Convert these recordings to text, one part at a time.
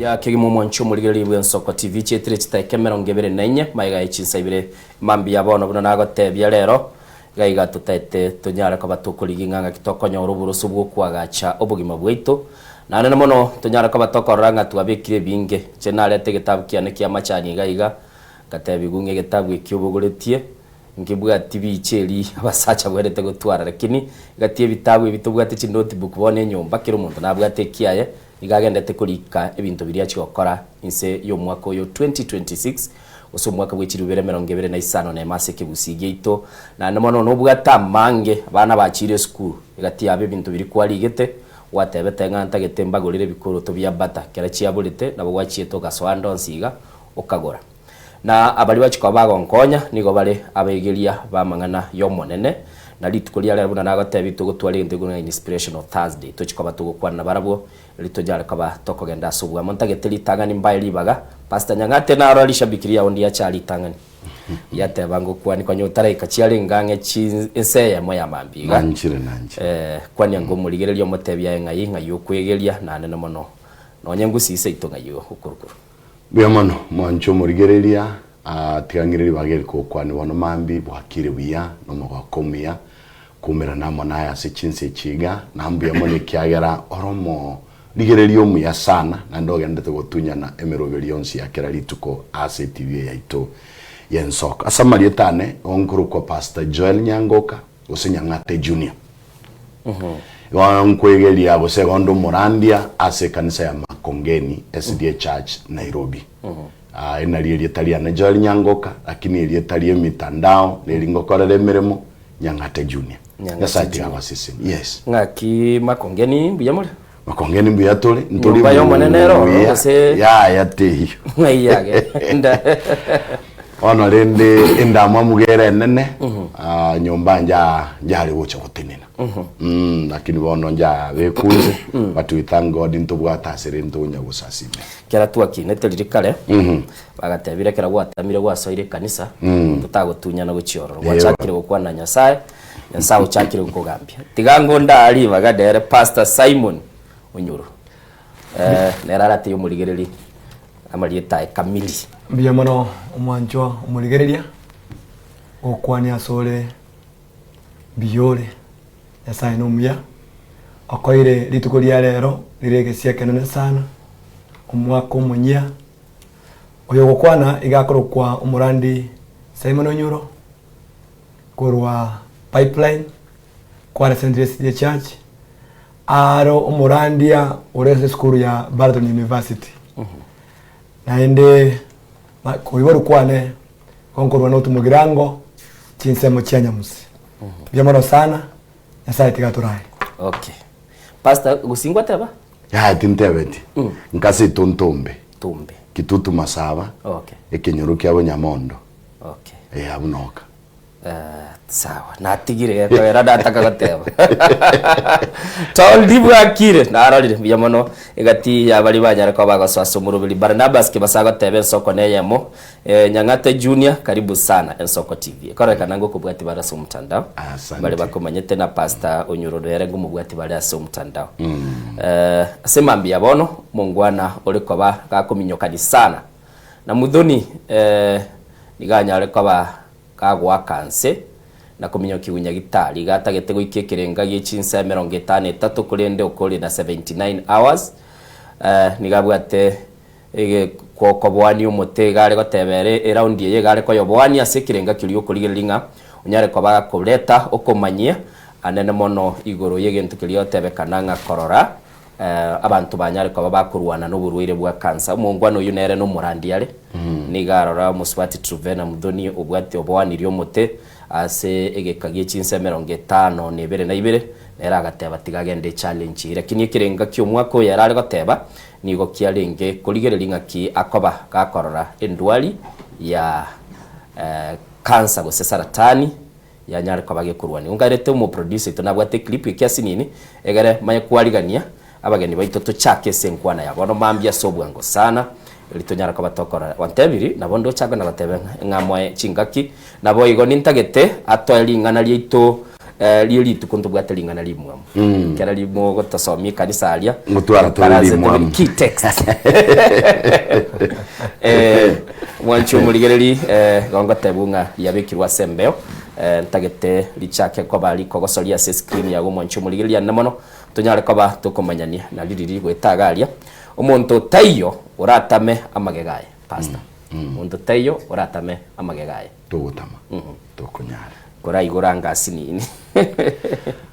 Mbuya kegima omwanchi omorigereria bw'Ensoko TV chietire chitaika 24 magega ye chinsa ibere mambia bono buna nagotebia rero iga iga totaete tonyare koba tokorigia ng'a ng'aki tokonyora oboroso bw'okoagacha obogima bwaito naende na mono tonyare koba tokorora ng'a twabekire ebinge inche narete egetabu kiane kia machani iga iga ngatebigwa ng'a egetabu ekio obogoretie Nkebwati bicha eri abasacha bwerete gotwara, lakini gati ebitabu ebi tobwate chinotebook bono enyomba kera omonto nabwate ekiaye nigo agendete korika ebinto biria achia gokora inse y'omwaka oyo 2026 gose omwaka bwe chilifu ibere emerongo ebere na isano nemo ase ekegusii giaito. Naende mono nobwate amange abana bachiire esukuru egati yabo ebinto biria kwarigete gwatebete ng'a ntagete mbagorere ebikoroto bia bata kera chiaborete nabo gwachiete ogasoa ande onsi iga okagora. Na abaria bachia koba bagonkonya nigo bare abegeria b'amang'ana y'Omonene, na rituko ria rero buna nagotebia togotwara egento ekio ng'a Inspirational Thursday, tochia koba togokwana nabarabwo erio tonyare koba tokogenda ase oboamo. Ntagete ritang'ani mbae ribaga, Pastor Nyang'ate narora rishabiki riao ndiacha ritang'ani riateba ngokwanie konya otaraika chiarenge ang'e chi ense eyemo ya mambia iga. Nanchire nanchire. Eh, kwania ngomorigereria omotebie aye ng'ai ng'ai okwegeria naende mono nonye ngusii seito ng'ai okorokoro. Mbuya mono, mwanche omorigereria, aa, tiga ng'ire ribaga eri kogokwania bono mambia, bwakire buya, na omogoko omuya, koumerana amo naye ase chinsa echi iga, na mbuya mono ekiagera ore omorigereria omuya sana, naende ogenderete gotunyana emeroberi yonsi ya kera rituko ase etv eye yaito y'ensoko. Ase amarieta ane, igo nkorokwa Pastor Joel Nyangoka, gose Nyang'ate Junior. Igo nkwegeria gose igo nde omorandia ase ekanisa ya Makongeni SDA Church Nairobi. Ah, eri nario erieta riane Joel Nyangoka, lakini erieta ria emitandao neri ngokorera emeremo Nyang'ate Junior. Nyang'ate Nyasaye tiga Junior. abasesenie. Yes. Ng'aki Makongeni mbuya more? Makongeni mbuya tore, ntori Nyomba y'Omonene ere ororo buya. gose? Yaya teiyo. Ng'ai agenda? Bono rende endamwamu gere enene, ah, nyomba nja njare gocha gotenena. Mm, lakini bono njabekwa inse, but we thank God ntobwate ase rende tonya gosasimera. Kera twakinete riria kare, bagatebire ekero gwatamire gwasoire ekanisa, totagotunyana gochia ororo. Gwachakire gokwana na Nyasaye, Nyasaye ochakire gokogambia. Tiga ngonde aa ribaga nere Pastor Simon Onyoro. Eh, nere aratebie omorigereri amarieta aye kamili. Mbuya mono omwanchwa omorigereria, gokwania asore mbuya ore, Nyasaye nomuya, okoire rituko ria rero rire egesia ekenene sana, omwaka omonyia, oyogokwana iga akorokwa omorandi Simon Onyuro, korwa Pipeline, Kware Central SDA Church, Aro omorandia ore ase esukuru ya Baraton University. Naende ma- koiborwa kwane gonkorwa North Mugirango chinsemo chia Nyamusi. Mbuya mono sana, Nyasaye tiga atorae. Okay. Pastor, gose ingwateba? Yaya tintebeti, nkase itontombe, Tumbe. Kitutu Masaba, Okay. ekenyoro kiabo Nyamondo, Okay. eh abwo noka. Sawa, natigire gekoera nataka goteba. Toldi bwakire, narorire mbuya mono egati ya baria banyare koba bagosoa ase omoroberi. Barnabas Kibasa agoteba ensoko neyemo. Eh, Nyang'ate Junior, karibu sana Ensoko TV. Ekororekana ngokobwati bare ase omotandao. Asante. Bare bakomanyete na Pastor Onyurodo ere ngomobwati bare ase omotandao. Eh, ase mambia bono, omongwana ore koba gakominyokani sana. Na Muthoni eh, nigo anyare koba Kagoaka nse, na kominyokia nyagitari, iga atagete goika ekerenga gie chinsa 53 korende okore na 79 hours. Eh, nigo abwate ege koboania omote iga are goteba ere eraundi eye iga are koyoboania ase ekerenga keria okorigereria ng'a onyare koba gakoreta okomanyia anene mono igoro y'egento keria otebekana ng'a korora Abanto banyare koba bakorwana noborwaire bwa kansa. Omongwana oyio nere nomorandia are. Nigo arora omosubati Truvena Muthoni obwate oboanirie omote ase egeka gie chinsa 52 na ibere, nere agateba tiga agende echallenge eye. Lakini ekerenga ki'omwaka oyo ere are goteba nigo kiarenge korigereria ng'aki akoba gakorora endwari ya kansa gose saratani Yanyare koba gekorwania. Ongaerete omoproducer oito nabwate eclip ekia asinini egere manye kwarigania abageni baito tochake ase enkwana ya bono mambia ase obwango sana eri tonyare koba tokorora. Gwantebiri nabo ndoche ang'e na goteba ng'a ng'a moe chingaki naboigo nintagete atoe ring'ana riaito. Eh, rie rituko ntobwate ring'ana rimwamu. Kera rimo gotosomia ekanisa aria. Ngotwara tore Ikaranse rimwamu. tobiri key text. Eh, mwanchi omorigereri eh, igo ngotebu ng'a riabekirwe ase embeo eh, ntagete richake koba rikogosoria ase escreen yago omwanchi omorigereria ane mono tonyare koba tokomanyania nari riri goeta iga aria omonto taiyo oratame amagega aye pastor monto taiyo oratame amagega aye Togotama, tokonyara. Koraigora anga asinini.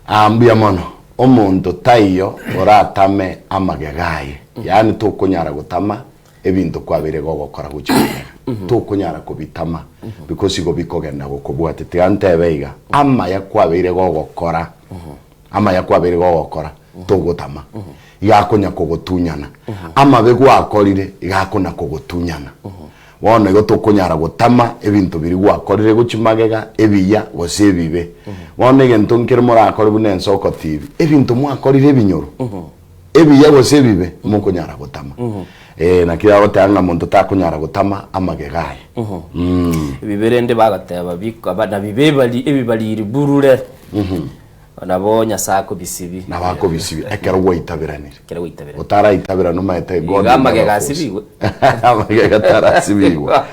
Aa mbuya mono. Omonto taiyo oratame amagega aye. Yaani tokonyara gotama ebinto kwabeire gogokora gochia magega. Tokonyara kobitama because igo bikogenda gokobwatia. Tiga ntebe iga, amaya kwabeire gogokora, amaya kwabeire gogokora togotama. Iga akonya kogotunyana. Amabe gwakorire iga akona kogotunyana. Bono igo tokonyara gotama ebinto biria gwakorire gochia magega, ebiya gose ebibe. Bono egento nkere morakore buna ensoko TV, ebinto mwakorire ebinyoro, ebiya gose ebibe, mokonyara gotama. Eh, naki bagoteba ng'a monto takonyara gotama amagega aye. Mm. Ebibe rende bagoteba bikoba na bibe ebari ebibariri burure. Nabo Nyasae akobisibi. Nabo akobisibi ekero gwaitaberanire. Ekero gwaitaberanire. Otaraitabera nomaete God Igo amagega never force. asibigwe. Amagega tarasibigwa.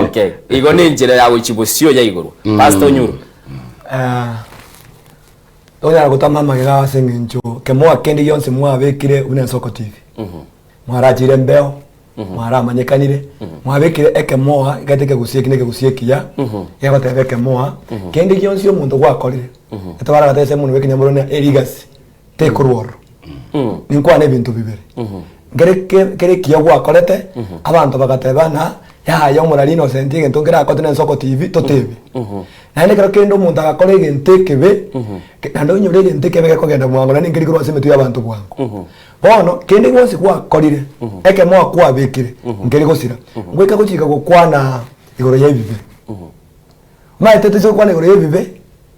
Okay. Igo ne enchera ya gochia bosio ya igoro. Pastor Onyuro. Eh, tonyara gotama amagega ase eng'encho kemoa kende gionsi mwabekire buna ensoko TV. Mwarachire embeo, mwaramanyekanire, mwabekire ekemoa gete ekegusi eki na ekegusi ekiya, gegoteba ekemoa, kende gionsi omonto gwakorire, etobara goteba ase omonwe bwa ekenyamorero ng'a erigasi tekorwa ororo. Ninkwane ebinto bibere, nkere ke kere ekiya gwakorete, abanto bagateba ng'a yaya omorari innocent egento nkere akorete na ensoko TV totebe. Naende ekero kende omonto agakora egento ekebe, naende onyore egento ekebe gekogenda bwango naende nkeri korwa ase emetwe ya abanto bwango. Bono kende gionsi gwakorire, ekemoa kwabekire, nkeri gosira. Ngoika gochika gokwana igoro y'ebibe. Omanyete toise gokwana igoro y'ebibe,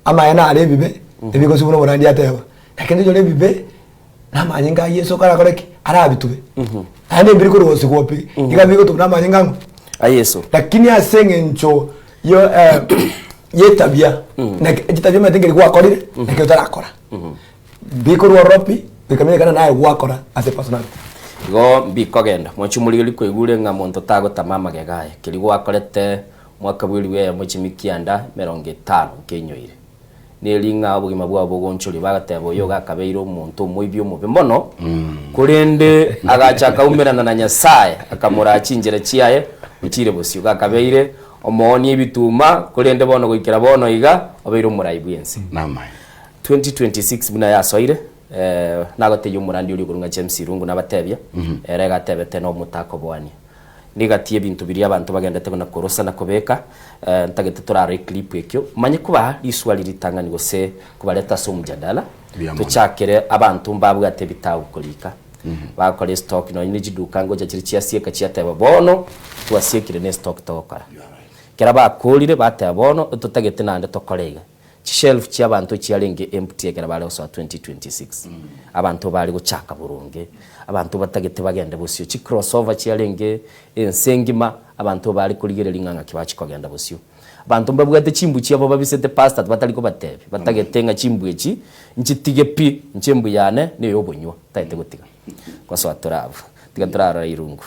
amaene are ebibe, ebigosibwa buna omorandi ateba. Lakini toinyore ebibe, namanyinga a Yeso karakore ki? Arabitube. Naende mbiri korusigwa pi, iga bigotubwa namanyinga ang'o? A Yeso. Lakini ase eng'encho yo eh, y'etabia, na chitabia omanyete nkeri gwakorire, na ekero otarakora. Bikorwa ororo pi, bikamenyekana naye gwakora ase personality. Igo mbikogenda, mochie morigererie koigure ng'a monto tagotama amagega aye, keria gwakorete mwaka bw'elifu eyemo chimikianda emerongo etano nkenyoire. Neri ng'a obogima bwao bogonchoria, bagateba oyo iga akabeire omonto omoibi omobe mono, korende agacha akaumerana na Nyasae, akamoraa chinchera chiaye, ochiire bosio. Iga akabeire omoonia ebituma, korende bono goikera bono iga, obeire omorai bw'ense. Namaene. 2026 buna yasoire, nagotebia omorandi oria okorwa ng'a James Irungu nabatebia, ere iga atebete nomotakoboania. Nigatie ebinto biria abanto bagendete buna korosa na kobeka, ntagete torarore eclip ekio, manye kobaa riswali ritang'ani gose kobareta ase omjadala, Mbuya mono. tochakere abanto mbabwate ebitabu korika, bagokora estock nonye ne chiduka ngocha chire chiasieka chiateba bono twasiekire ne estock togokora. Ekero bakorire bateba bono totagete naende tokore iga. Chishelf chi'abanto chiarenge empty ekero bare gosoa 2026. Abanto bare gochaka boronge, abanto batagete bagende bosio. Chicrossover chiarenge ense engima, abanto bare korigereria ng'a ng'aki bachia kogenda bosio. Abanto mbabwate chimbu chiabo babisete pastor batari kobatebia, batagete ng'a chimbu echi nchitige pi, inche embu yane neya obonywa, ntagete gotiga. Gosoa tore abwo, tiga torarora irungu.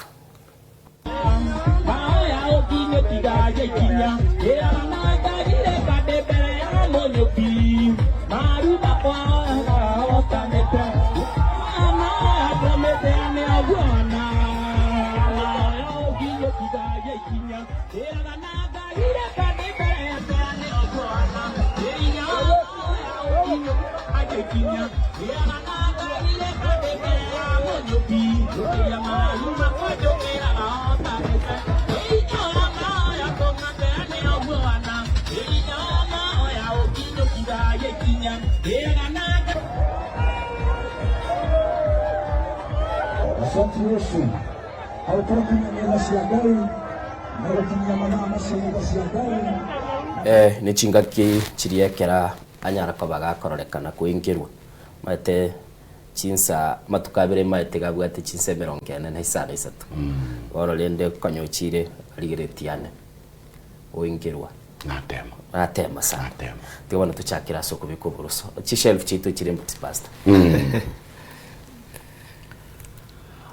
Ne chingaki chiria ekera anyara koba gakororekana koinkerwa, omanyete Chinsa amatuko abere maete gabwate chinsa emerongo ene na isano isato. Bono rende konya ochiire arigeretie ane, oinkerwa. Natema. Natema sana. Natema. Tiga bono tochakere ase okobeka oboroso. Chishelf chiaito chire empty pastor.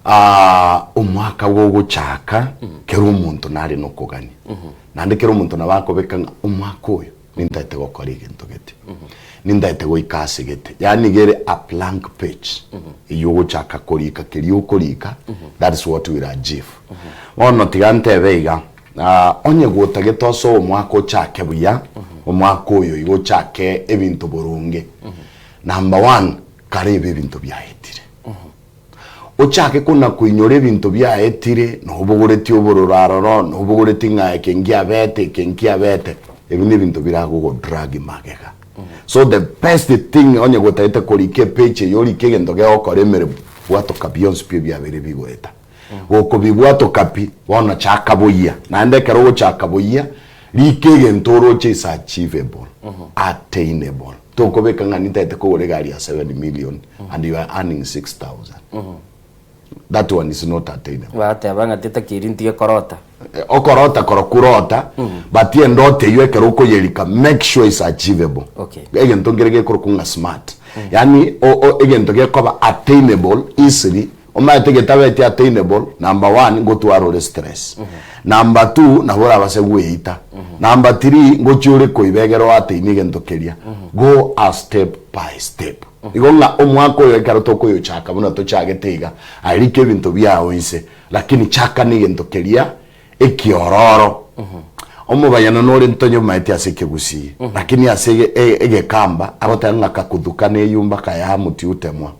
Ah, omwaka gogochaka kera omonto nare nokogania naende kera omonto nabo akobeka ng'a omwaka oyo nintaete gokora egento gete nintaete goika ase gete yaani iga ere a blank page eywo ogochaka korika keria okorika that is what will achieve. Bono tiga ntebe iga ah, onye gotagete osoe omwaka ochake buya omwaka oyo iga ochake ebinto boronge number one karebe ebinto biaetire. Ochake kona-koinyora ebinto biaetire, nobogoretie obororo aroro, nobogoretie ng'a eke nkiabete, eke nkiabete, ebi nebinto biragogodragi magega. So the best thing onye gotagete korika epage eye orike egento gegokora emeremo, bwatoka bionsi pi ebiabeire bigoeta. Gokobibwatoka pi, bono chaka boyia. Naende ekero ogochaka boyia, rika egento oroche is achievable, attainable. Tokobeka ng'a nintagete kogora egari ya 7 million and you are earning 6000. That one is not attainable. Bateba ng'a tetakeiri ntige korota. Eh, Okorota koro kurota, but endoto eywo ekero okoyerika make sure is achievable. Okay. Egento nkere gekorokwa ng'a smart. Yaani o- o- egento gekoba attainable easily, omanyete getabeti attainable, number one ngotwara ore stress. Number two nabo orabase gweita. Number three ngochia ore koiba egere oatainie egento keria. Go a step by step. Igo ng'a omwaka oyo ekero tokoyochaka buna tochagete iga, aye rika ebinto biao inse, lakini chaka na egento keria ekiororo. Omobayeno nore ntonyomaeti ase ekegusii, lakini ase ege- e- egekamba agoteba ng'a kakuthuka na eyumba kayaa moti utemwa.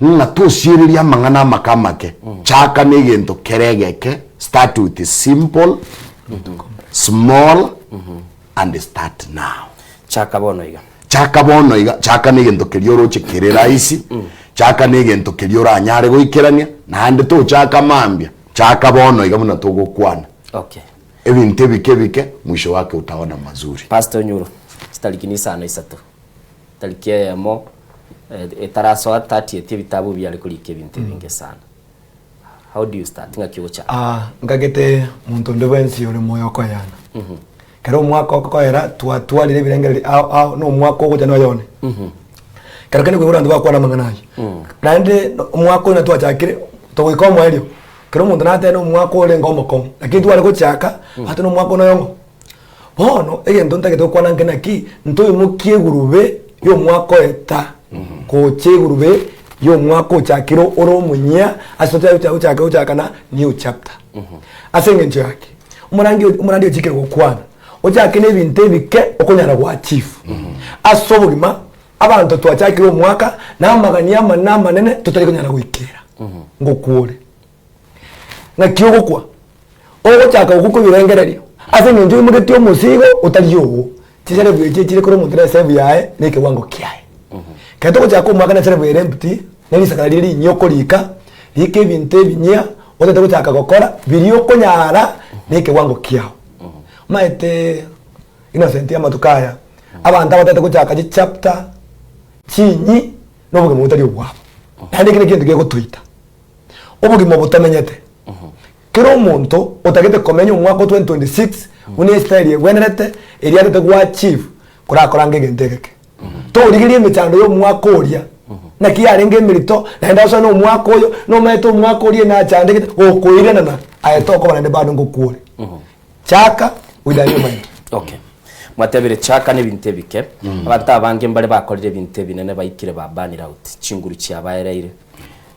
Ng'a tosiereria amang'ana amake amake, chaka na egento kere egeke, start with simple, small and start now. Chaka bono iga. Chaka bono iga, chaka na egento keria oroche kere rahisi, chaka na egento keria oranyare goikerania, naende tochaka mambia, chaka bono iga buna togokwana. Okay. Ebinto ebike ebike, mwisho wake utaona mazuri. Pastor Onyuro, chitariki ni isano isato, tariki eyemo eh, etarasoa 30th ebitabu biare korika ebinto ebinge sana. How do you start? Ng'aki ogochaka? Ah, nkagete monto onde bwensi ore moyo okoyana. Kero omwaka okoera twatwarire ebirengererio ao ao na omwaka ogocha noyo one. Kero kende koigwa abanto bagokwana amang'ana ayio. Naende no- omwaka oyo natwachakire togoika omoerio, kera omonto natebe na omwaka orenge omokong'u, lakini tware gochaka, ate na omwaka one oyo ng'o. Bono, egento ntagete gokwana nke naki, ntoimokie egurube y'omwaka oeta gocha egurube y'omwaka ochakire ore omonyia ase tochake gochaka gochaka na new chapter. Ase eng'encho yaki, omorangi omorandi ochikire gokwana, ochake na ebinto ebike okonyara go achieve. Ase obogima, abanto twachakire omwaka na amagani amanene amanene totari konyara goikera, ngokwa ore. Naki ogokwa? Ogochaka gokwa kw'ebirengererio ase eng'encho oimogetie omosigo otari oo. Chiserebu echi echire korwa omonto na eserebu yaye na ekewango kiaye. Ekero togochaka omwaka na eserebu ere empty, na risakara rire rinyia okorika, rika ebinto ebinyia otagete gochaka gokora biria okonyara na ekewango kiao. Omanyete Innocent amatuko aya, abanto abatagete gochaka chichapter chinyi na obogima botari obwabo. Naende eki nekento kegotoita. Obogima obo tomenyete. Kera omonto otagete komenya omwaka o 2026 buna estyle egwenerete eria atagete go achieve korakora ange egento egeke. Torigeria emechando ya omwaka oria naki yarenge emerito naende osoe na omwaka oyo nomanyete omwaka oria nachandegete gokoiranana aye tokoba naende bado ngokwa ore. Chaka with a new mind. Okay. Mwatebire chaka nebinto ebike. Abanto abange mbare bakorire ebinto ebinene baikire ba burn out. Chinguru chiabaereire.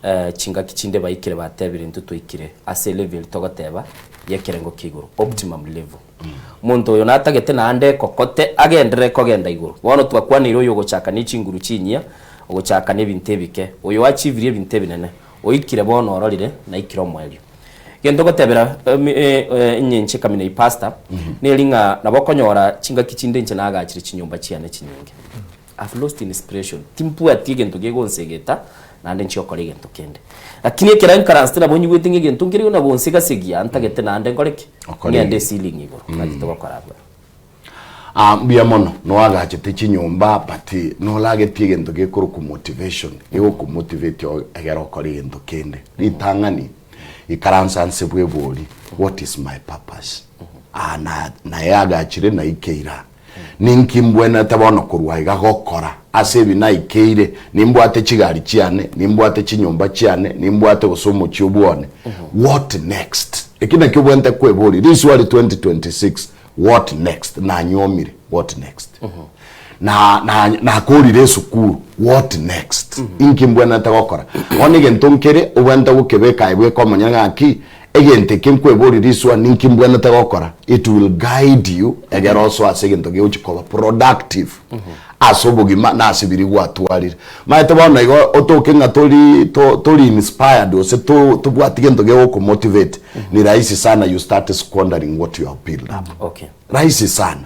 Eh, chingaki chinde baikire batebire intwe twaikire ase elevel togoteba yekerengo kia igoro, optimum level. Omonto oyo natagete naende ekokote agenderere kogenda igoro. Bono twakwaneire oyo ogochaka ne chinguru chinyia, ogochaka nebinto ebike, oyo oachievire ebinto ebinene, oikire bono ororire naikire omoerio. Gento gotebera inye inche kamina pastor, neri ng'a nabo okonyora chingaki chinde inche nagachire chinyomba chiane chinyinge. I've lost inspiration, timbwati egento gegonsegeta naende nchie gokora egento kende. Lakini ekero ankaransete nabo nyigwete ng'a egento nkere na gonsegasegia ntagete naende nkore ki? Okore Ng'ende egento. eceiling igoro, naki togokora abwo. Ah, mbuya mono, noagachete chinyomba but noragetie egento gekorokwa motivation, gegokomotivate egere okore egento kende. Ritang'ani, ikaransa nse bwebori, what is my purpose? Aa na nayeagachire naikeire aa. Ninki mbwenerete bono korwa iga gokora ase ebi naikeire? Nimbwate chigari chiane, nimbwate chinyomba chiane, nimbwate gose omochie obwane. What next? Eki nakio obwenerete kweboria riswali 2026, what next? Nanyuomire, what next? Na na nakorire esukuru, what next? Inki mbwenerete gokora? Bono egento nkere obwenerete gokebeka aye bweka omonyene ng'aki, Egento eke nkweboria riswa ninki mbwenerete gokora, it will guide you egere osoe ase egento gegochia koba productive ase obogima na ase biria gwatwarire. Maete bono igo otoke ng'a tori to tori inspired gose to tobwati gento gegokomotivate, ni rahisi sana you start squandering what you have built up. Okay. Rahisi sana.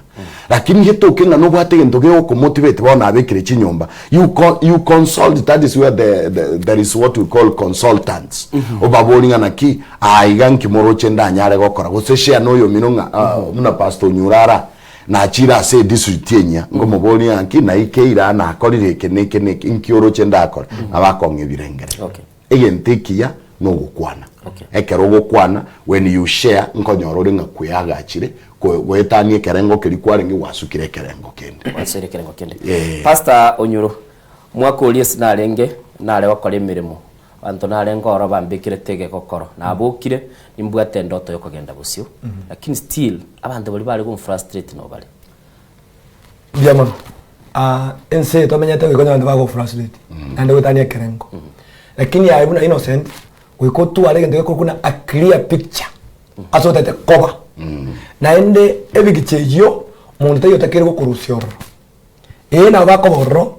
Lakini getoke ng'a nobwate egento gegokomotivate bono nabekire chinyomba, you co you consult that is where the the there is what we call consultants. Obaborie ng'a naki aa iga nki moroche ndanyare gokora gose share na oyomino ng'a ah buna pastor Onyure ara nachire ase edistrict enyia nkomoboria ng'a nki naikeire aa nakorire eke na eke na eke nki oroche ndakore nabo akong'a ebirengererio. Okay. Egento ekiya nogokwana. Okay. Ekero ogokwana, when you share, nkonyora ore ng'a kweagachire, ko- goetania ekerengo keria kwarenge gwasukire ekerengo kende. Gwasukire ekerengo kende. Eh. Pastor Onyuro, mwaka oria ase narenge, nare gokora emeremo, abanto narenge oro bambekerete egegokoro, nabokire, nimbwate endoto yokogenda bosio, lakini still, abanto baria bare gonfrustrate nobare. Mbuya mono. Ah, ense eye tomenyete goika onye abanto bagofrustrate naende goetania ekerengo. Lakini aye buna innocent, goika otware egento gekorokwa buna a clear picture ase otagete koba. Naende ebigicha eyio, monto taiyo otakeire gokorusia ororo. Ee nabo bakoba ororo,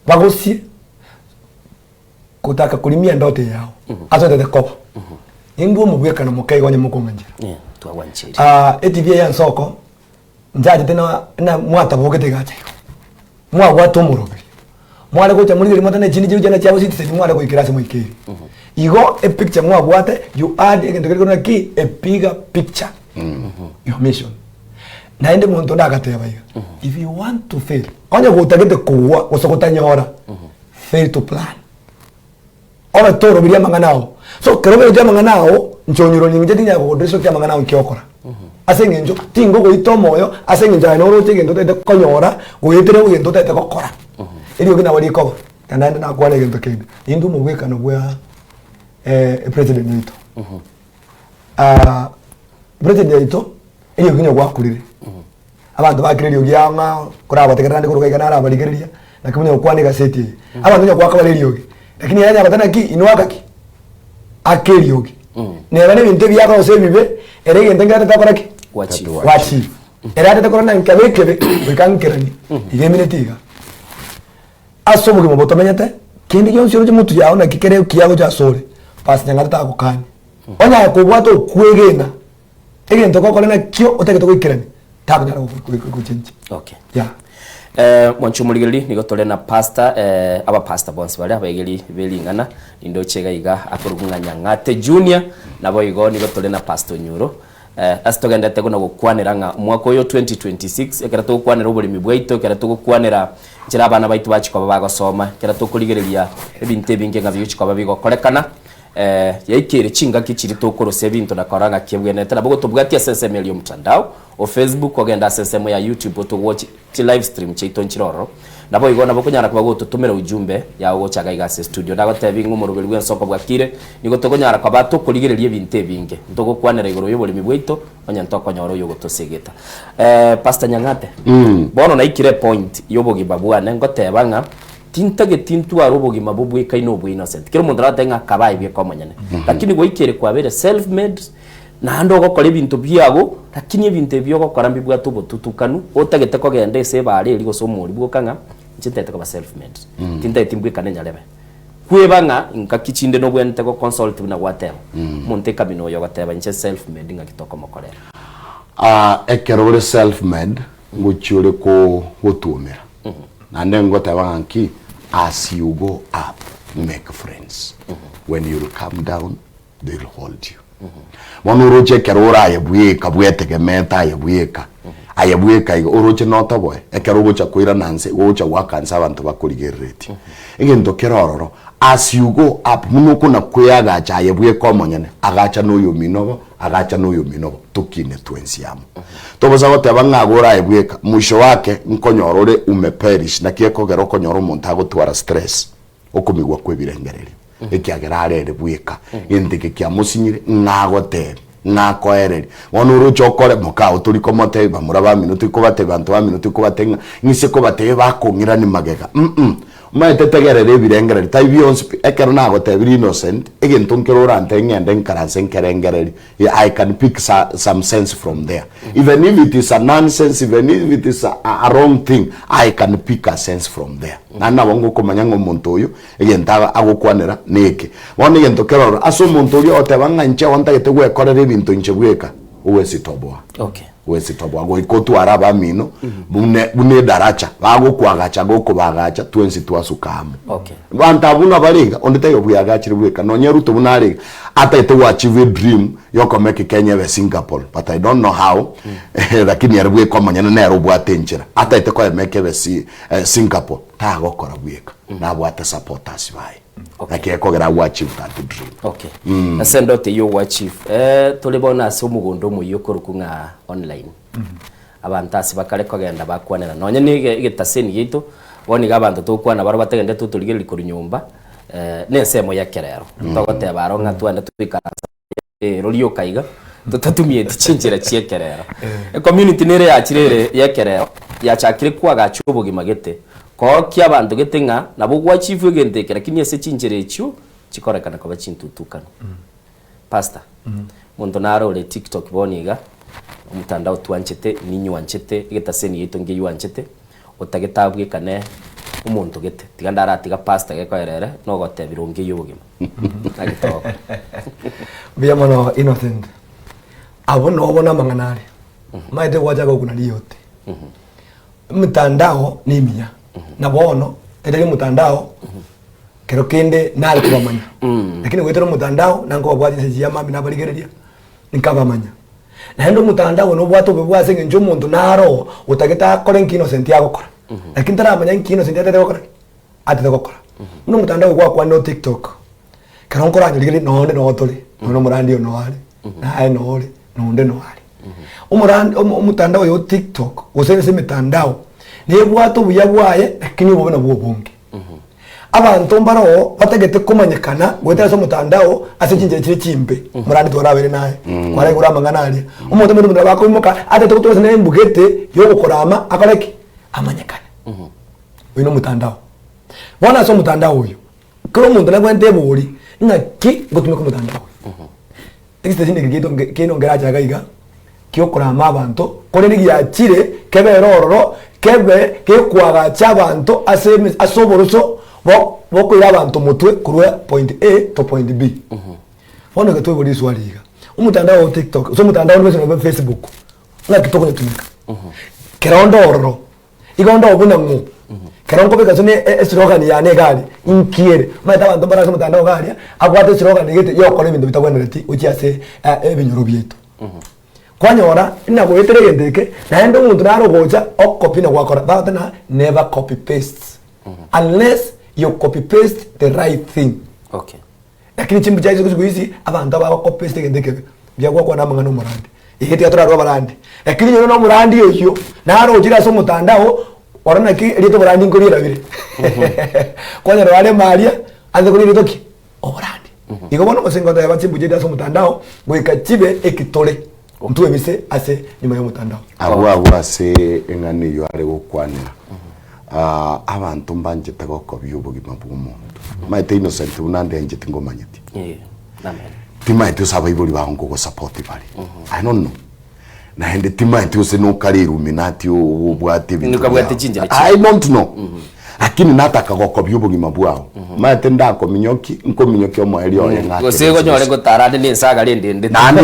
bagosie, gotaka korimia endoto eye yao ase otagete koba. Nindwe omobwekano moke iga onye mokong'anchera. Yeah, twagwancheire. Ah, etv eye ya ensoko, Nchachete na na mwatabogete egacha igo, mwabwate omoroberi, mware gocha morigereria mwatane chinde chiria chiana chiabo citizen mware goikera ase moikeire. Igo epicture mwabwate you add egento keria korwa naki a bigger picture your mission. Naende monto onde agateba iga, if you want to fail, onye gotagete kogwa gose gotanyora, fail to plan. Obe toroberia amang'ana ao. So kero oberetie amang'ana ao, inche onyuroni inche tinyara kogodesokia amang'ana ao inki okora. Ase eng'encho tingogoita omoyo ase eng'encho aye noroche egento otagete konyora goetera egento otagete gokora. Eriogi nabo rikoba, naende naende nakwana egento kende, ninde omobwekano bwa epresident oito. President oito, eriogi onye gwakurire, abanto bakire eriogi ao ng'a korabategerera naende korwa iga narabarigereria, naki buna ogokwana egaseti eye. Abanto onye goaka bare eriogi, lakini ere onye goteba naki inwe aka ki? Aka eriogi. Neba na ebinto ebiya gose ebibe, ere egento nkere atagete gokora ki? Gwachieve. Gwachieve. Ere atagete korora ng'a nkabe ekebe, goika nkeranie, iga emineti iga. Ase obogima obo tomenyete, kende gionsi oroche motwe yao naki kere ekiya gocha asore, basi nyang'ata tagokania. Onye aye kobwate okwegena, egento gokore nakio otagete goikerania, takonyara gochenchia. Okay. Yeah. Eh, mwanche omorigereri nigo tore na pastor eh, abapastor bonsi baria abaegeri be ring'ana nindoche iga iga akorokwa ng'a Nyang'ate Junior nabo igo nigo tore na pastor Onyuro eh, ase togendete buna gokwanera ng'a omwaka oyo 2026 ekero togokwanera oboremi bwaito ekero togokwanera nchera abana baito bachia koba bagosoma ekero tokorigereria ebinto ebinge ng'a bigochia koba bigokorekana Yaikeire chingaki chiria tokorosia ebinto na korora ng'aki ebwenerete. Nabo gotobwatia ase ensemo eria y'omotandao o Facebook, ogende ase ensemo ya YouTube otowatch chi live stream chiaito nchire ororo. Naboigo nabo okonyara koba gototomera ujumbe yao gocha iga iga ase studio. Nagotebi ng'a omoroberi bw'ensoko bwakire, nigo tokonyara koba tokorigereria ebinto ebinge. Ntogokwanera igoro y'oboremi bwaito onye ntokonyora oyogotosegeta. Pastor Nyang'ate, bono naikire epoint y'obogima bwane ngoteba ng'a Tintageti ntware obogima bobwekaine obwa innocent. Kera omonto aratebe ng'a akaba aye bweka omonyene. Lakini goika ere kwabeire self made, naende ogokora ebinto biago, lakini ebinto ebi ogokora mbibwate obotutukanu, otagete kogenda ase ebaara eria gose omori bwoka ng'a inche ntagete koba self made. Tintageti mbwekane nyarebe. Kweba ng'a ngaki chinde nobwenerete go consult buna gwateba. Omonto ekamina oyo ogoteba inche self made ng'aki tokomokorera. Ekero ore self made, ngochia ore ko gotuomera. Naende ngoteba ng'a nki, as you go up, make friends, when you'll come down, they'll hold you. Bono oroche ekero ore aye bweka bwetegemeete aye bweka, Aye bweka iga, oroche notoboe, ekero ogocha koirana nse, igo ogocha goaka nse abanto bakorigereretie. Egento kere ororo, as you go up, buna okona kweagacha aye bweka omonyene, agacha na oyomino bo, agacha na oyomino bo, tokine twensi amo. Tobosa goteba ng'a agore aye bweka, mwisho wake nkonyora ore umeperish, naki ekogera okonyora omonto agotwara stress, okomigwa kw'ebirengererio, ekiagera are ere bweka, gento eke kiamosinyire, ng'a agotebi, ng'a akoereria. Bono oroche okore, mokao tori komotebi, bamura bamino tori kobatebi, banto bamino tori kobatebi ng'a ng'ise kobatebi bakong'irani magega mm. Omanyete tegerera ebirengererio, tai bionsi pi, ekero nagotebirie Innocent, egento nkere orantebi ng'ende nkaranse nkerengererie, I can pick some sense from there. Even if it is a nonsense, even if it is a, a wrong thing, I can pick a sense from there. Naende nabo ngokomanya ng'a omonto oyo egento agokwanera neke. Bono egento kere ororo, ase omonto oria ogoteba ng'a inche igo ntagete gwekorera ebinto inche bweka, ogwesitoboa. Okay. Gwesitoboa goika otware abamino buna buna edaracha, bagokoagacha gokobagacha twensi twasuka amo. Okay. Abanto abwo buna bare iga, onde taiyo bweagachire bweka, nonye Ruto buna are iga, atagete go achieve a dream yokomake Kenya ebe Singapore, but I don't know how, lakini ere bweka omonyene nere obwate enchera, atagete koyemake ebe si Singapore, tagokora bweka, nabwate supporters baye. Okay. Naki ekogera agwo achieve that dream. Okay. Ase endoto eyio ogwa achieve, eh, tore bono ase omogondo omoyia okorokwa ng'a online. Abanto ase bakare kogenda bakwanera nonye na ege egetaseni giaito, bono iga abanto togokwana barobwo batagende totorigereria korwa nyomba, na ensemo ya ekerero. Togoteba aro ng'a twende toikaranse ero rioka iga, totatumieti chinchera chia ekerero. Ecommunity nere yachire ere ya ekerero, yachakire koagacha obogima gete, koorokia abanto gete ng'a nabo gwachieve egento eke lakini ase chinchera echio chikorekana koba chintutukanu. Pastor, Omonto naro ore tiktok bono iga, omotandao twanchete, ninywanchete, egetaseni giaito nkeywanchete, otagete abwekane omonto gete, tiga ndaratiga pastor gekoera ere, nogotebia ronge ya obogima. Naki togokora. Mbuya mono Innocent. Abwo noo bono amang'ana are. Omanyete gwachaka gokuna riote. Emitandao ne emiya. Na bono, etari omotandao, Kero kende nare kobamanya, lakini goetera omotandao nankobabwatia ase chiamambi nabarigereria, nkabamanya. Naende omotandao nobwate obobe bwa ase eng'encho omonto naro otagete akore nki Innocent agokora, lakini taramanya nki Innocent atete gokora ki? Atete gokora. Buna omotandao oyo gwakwanire o TikTok, kero nkoranyorigereria nonde noo tore, nonye omorandi oyo noo are, naye noo ore, na onde noo are. Omorandi omo omotandao oyo o TikTok, gose ase emetandao, nebwate obuya bwaye lakini obobe nabwo obonge. Abanto mbaroo batagete komanyekana goetera ase omotandao ase chinchera chire chimbe. Morande twarabeire naye, kwaraigure amang'ana aria. Omonto omonto omonto nabo akoimoka atagete gotura ase nembugete yogokorama akore ki? Amanyekane. Oyo nomotandao. Bono ase omotandao oyo, kera omonto nabwate ebori ng'aki ngotumeka omotandao oyo. Egesitesheni eke giaito nge kende nkerachake iga iga, kiokorama abanto, korende giachire kebere ororo, kebe gekoagacha abanto ase eme ase oboroso bo bokoira abanto motwe korwa point A to point B. Bono iga toibore riswali iga, omotandao o tiktok gose omotandao onde bwensi nobe facebook, ng'aki tokonyotumeka? Kera onde ororo. Igo onde obuna ng'o? Kero nkobeka ase ne eslogan yane iga aria, inki ere? Omanyete abanto mbare ase omotandao iga aria, abwate eslogan egete yokora ebinto bitagwenereti gochia ase ebinyoro biaito. Kwanyora ng'a goetera egento eke, naende omonto nare ogocha ocopy na gwakora, bagoteba ng'a never copy paste unless you copy paste the right thing. Okay. Lakini chimbucha ase siku hizi abanto abagokopesa egento ekebe mbuya gwakwana amang'ana omorandi iga tiga torarwe abarandi lakini onye na omorandi oyio naro ochire ase omotandao oro naki erieta oborandi nkorierabire kwanyora are maria anse koria erieta ki oborandi igo bono gose ngoteba chimbucha echi ase omotandao goika chibe ekitore ntwebise ase nyuma ya omotandao. Abwo abwo ase eng'ana eyio are gokwanera, abanto mbanchete gokobia obogima bw'omonto. Omanyete Innocent buna ndencheti ngomanyeti. Eh, amen. Timaeti gose abaibori bao nkogosapoti bare. I don't know. Naende timaeti gose nokare Illuminati obwate ebinto Nokabwate biao. chinchera I don't know. Lakini nataka gokobia obogima bwao. Omanyete ndakominyoki, nkominyokia omoerio oye ng'ake Gose onyore ngotara ande na ensaga rende ende. Naende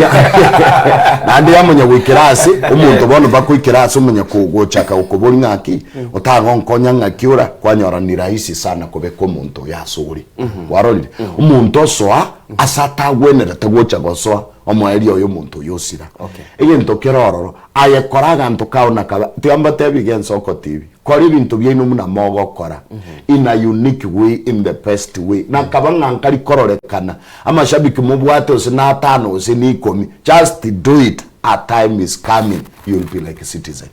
naende yamanya goikera ase, omonto bono bakoikera ase omanya ko- gochaka gokoboria ng'aki, otagonkonya ng'aki ora, kwanyora ni rahisi sana kobeka omonto oyo ase ore. Kwarorire? Omonto osoa. Ase atagwenerete gocha gosoa omoerio oye omonto oyo osira. Okay. Egento kere ororo, aye kora aganto kao na kabe, tiga mbatebi iga ensoko TV, kora ebinto biaino buna mogokora, in a unique way, in the best way, nakaba ng'a nkari kororekana, amashabiki mobwate gose na atano gose na ikomi, just do it, a time is coming you will be like citizen.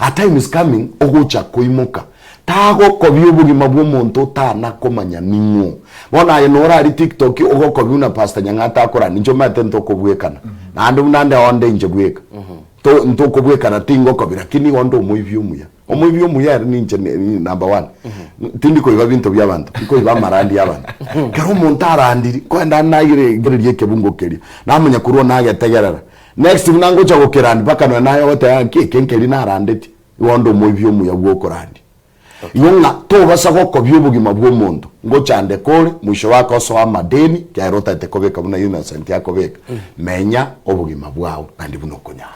A time is coming ogocha koimoka. Tagokobia obogima bw'omonto otana komanya ning'o. Bono aye norari tiktok ogokobia buna pastor Nyang'ata akorani inche omanyete ntokobwekana. Naende buna nde onde inche bweka. To ntokobwekana tingokobia lakini igo onde omoibi omuya. Omoibi omuya ere ninche number one. Tindi koiba binto bia abanto, nkoiba amarandi ya abanto. Kero omonto arandiri, nkoenda nagereria ekebungo keria, namanya korwa nagetegerera. Next buna ngocha gokerandi mpaka nonya naye ogoteba ng'a ki eke nkeri narandetie. Igo onde omoibi omuya bw'okorandia. Igo ng'a tobasa gokobia obogima bw'omonto, ngochandeka ore, mwisho wake osoe amadeni, ekiagera otagete kobeka buna Innocent akobeka. Menya obogima bwao naende buna okonyara.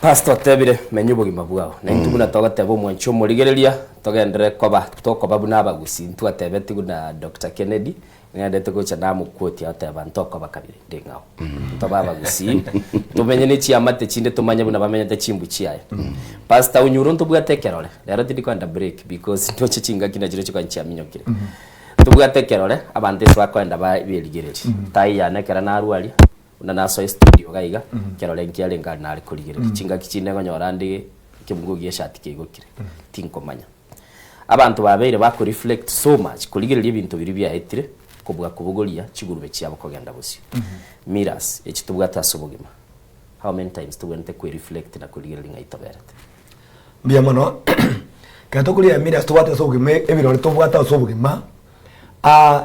Pastor otebire, menya obogima bwao. Na intwe buna togoteba omwanchi omorigereria, togenderere koba tokoba buna abagusii. Ntwatebeti buna Doctor Kennedy, Ng'endete gocha namokuotia oteba ntokoba kabere ndi ng'ao. Ntobe abagusii, tomenye ne chiamate chinde tomanye buna bamenyete chimbu chiaye. Pastor Onyuro ntobwate ekerore, rero tindi koenda break because ndoche chingaki nachire chikonya chiaminyokire. Ntobwate ekerore, abanto ase bakoenda ba berigereria. Tai yane ekero narwaria, buna nasoa estudio iga iga, ekerore nkiarenge aria nare korigereria. Chingaki chinde nkonyora nde ekebungo gia eshati keigokire, tinkomanya. Abanto babeire bako reflect so much korigereria ebinto biria biaetire kobua kobogoria chigurube chiabo kogenda bosio. Mirrors echi tobwate ase obogima how many times tobwenerete kwe reflect na korigereria ng'ai toberete? Mbuya mono, ekero tokorigereria mirrors tobwate ase obogima ebirori tobwate ase obogima,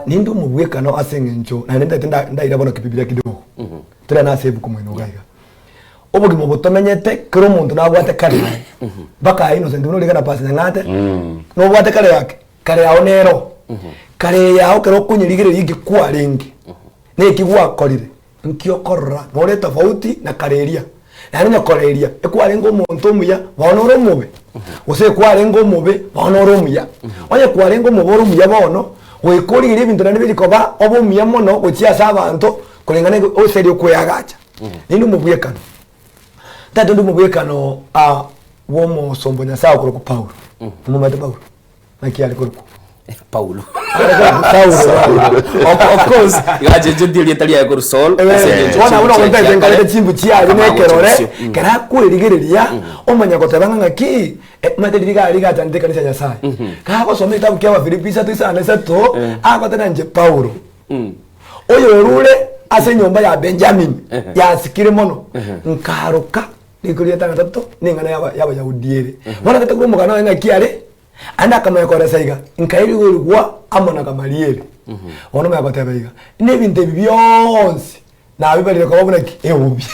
ninde omobwekano ase eng'encho naende ntagete nda ndaira bono kibibilia kidogo, torende ase ebuku moino iga iga. Obogima obo tomenyete kera omonto nabwate kare yaye mpaka aye Innocent buna origana Pastor Nyang'ate nobwate kare yake kare yao nero kare yao ekero okonyerigereria inki kwarenge na eki gwakorire nki okorora nore tofauti na kare eria naende onye kore eria ekwarenge omonto omuya bono ore omobe gose ekwarenge omobe bono ore omuya onye kwarenge omobe ore omuya bono goika origererie ebinto naende biri koba obe omuya mono gochia ase abanto koreng'ana ase erio okweagacha. Ninde omobwekano, tata onde omobwekano ah, bw'omosomba o Nyasae okorokwa Paulo. Omomanyete Paulo? Naki are korokwa? Paulo. Saulo. Of, of course, gachenchetie erieta riaye korwa Saul, ase engencho Bono chimbu buna chiaye ogontebia chia nkarete kare, chimbu chiaye akamanya gocha nekerore, bosio. Mm. kera akwerigereria, omanya goteba ng'a ng'aki, eh, omanyete riria riga rigachanete ekanisa ya Nyasaye. Kagosoma egetabu kia Abafilipi isato isano na isato, agoteba inche Paulo. Oyorure ase enyomba ya Benjamini yasikire mono, nkaroka riko ria etang'atato neng'ana y'aba- y'Abayahudi ere. Bono tata korwa omogano oye ng'aki are, aende akamanya koresa iga, nkairigorigwa amo na Gamalieli. Bono omanya goteba iga, na ebinto ebi bionsi nabibarire koba buna ki? Eubi.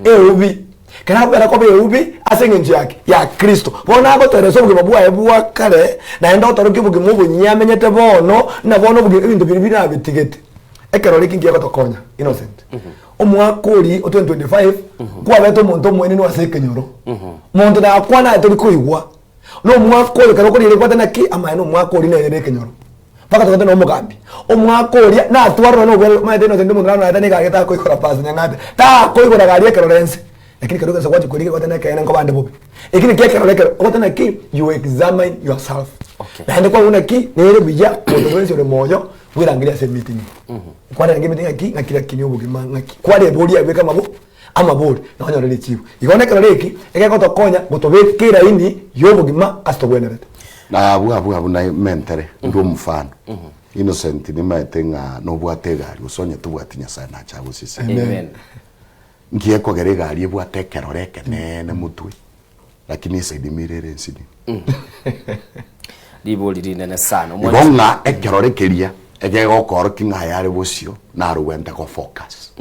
Eubi. Ekero akobera koba eubi ase eng'encho yake? Ya Kristo. Bono agotoeresa obogima bwaye bwa kare, naende otorokia obogima obonyia amenyete bono, ng'a bono obogima ebinto biria birabitigete. Ekerore eki nkiya gotokonya, Innocent. Omwaka oria o 2025, kwabete omonto omoenenu ase ekenyoro. Monto nakwana aye tori koigwa. Na omwaka oyo ekero okorigereria kwate naki, amaene omwaka oria nere ekenyoro. Mpaka togete na omogambi. Omwaka oria natwarora na obwere omanyete Innocent omonto narorete nigo agete akoigora Pastor Nyang'ate. Takoigora gari ekerore ense. Lakini kero gose gwacha korigia goteba ekeene nkobande bobe. Eki nakio ekerore ekero ogoteba naki you examine yourself. Okay. Naende kwabuna naki nere buya omonto bwensi ore moyo bwerangerie ase emeeting. Kwarenge emeeting ng'aki ng'aki lakini obogima ng'aki. Kwareboria abeke amabo amabori na onyore richibu. Igo bono ekerore eki egegotokonya gotobeka eraini y'obogima ase tobwenerete. Na abwo abwo abwo naimentere ndwe omofano. Innocent nimaete ng'a nobwate egari gose onye tobwati Nyasaye nache agosesenie. Amen. Nki ekogera egari ebwate ekerore ekeneene motwe, lakini eside mire ere ensinini? Ribori rinene sana. Igo Omwanchi- ng'a ekerore keria egegokorokia ng'a aye are bosio naro ogwente go focus.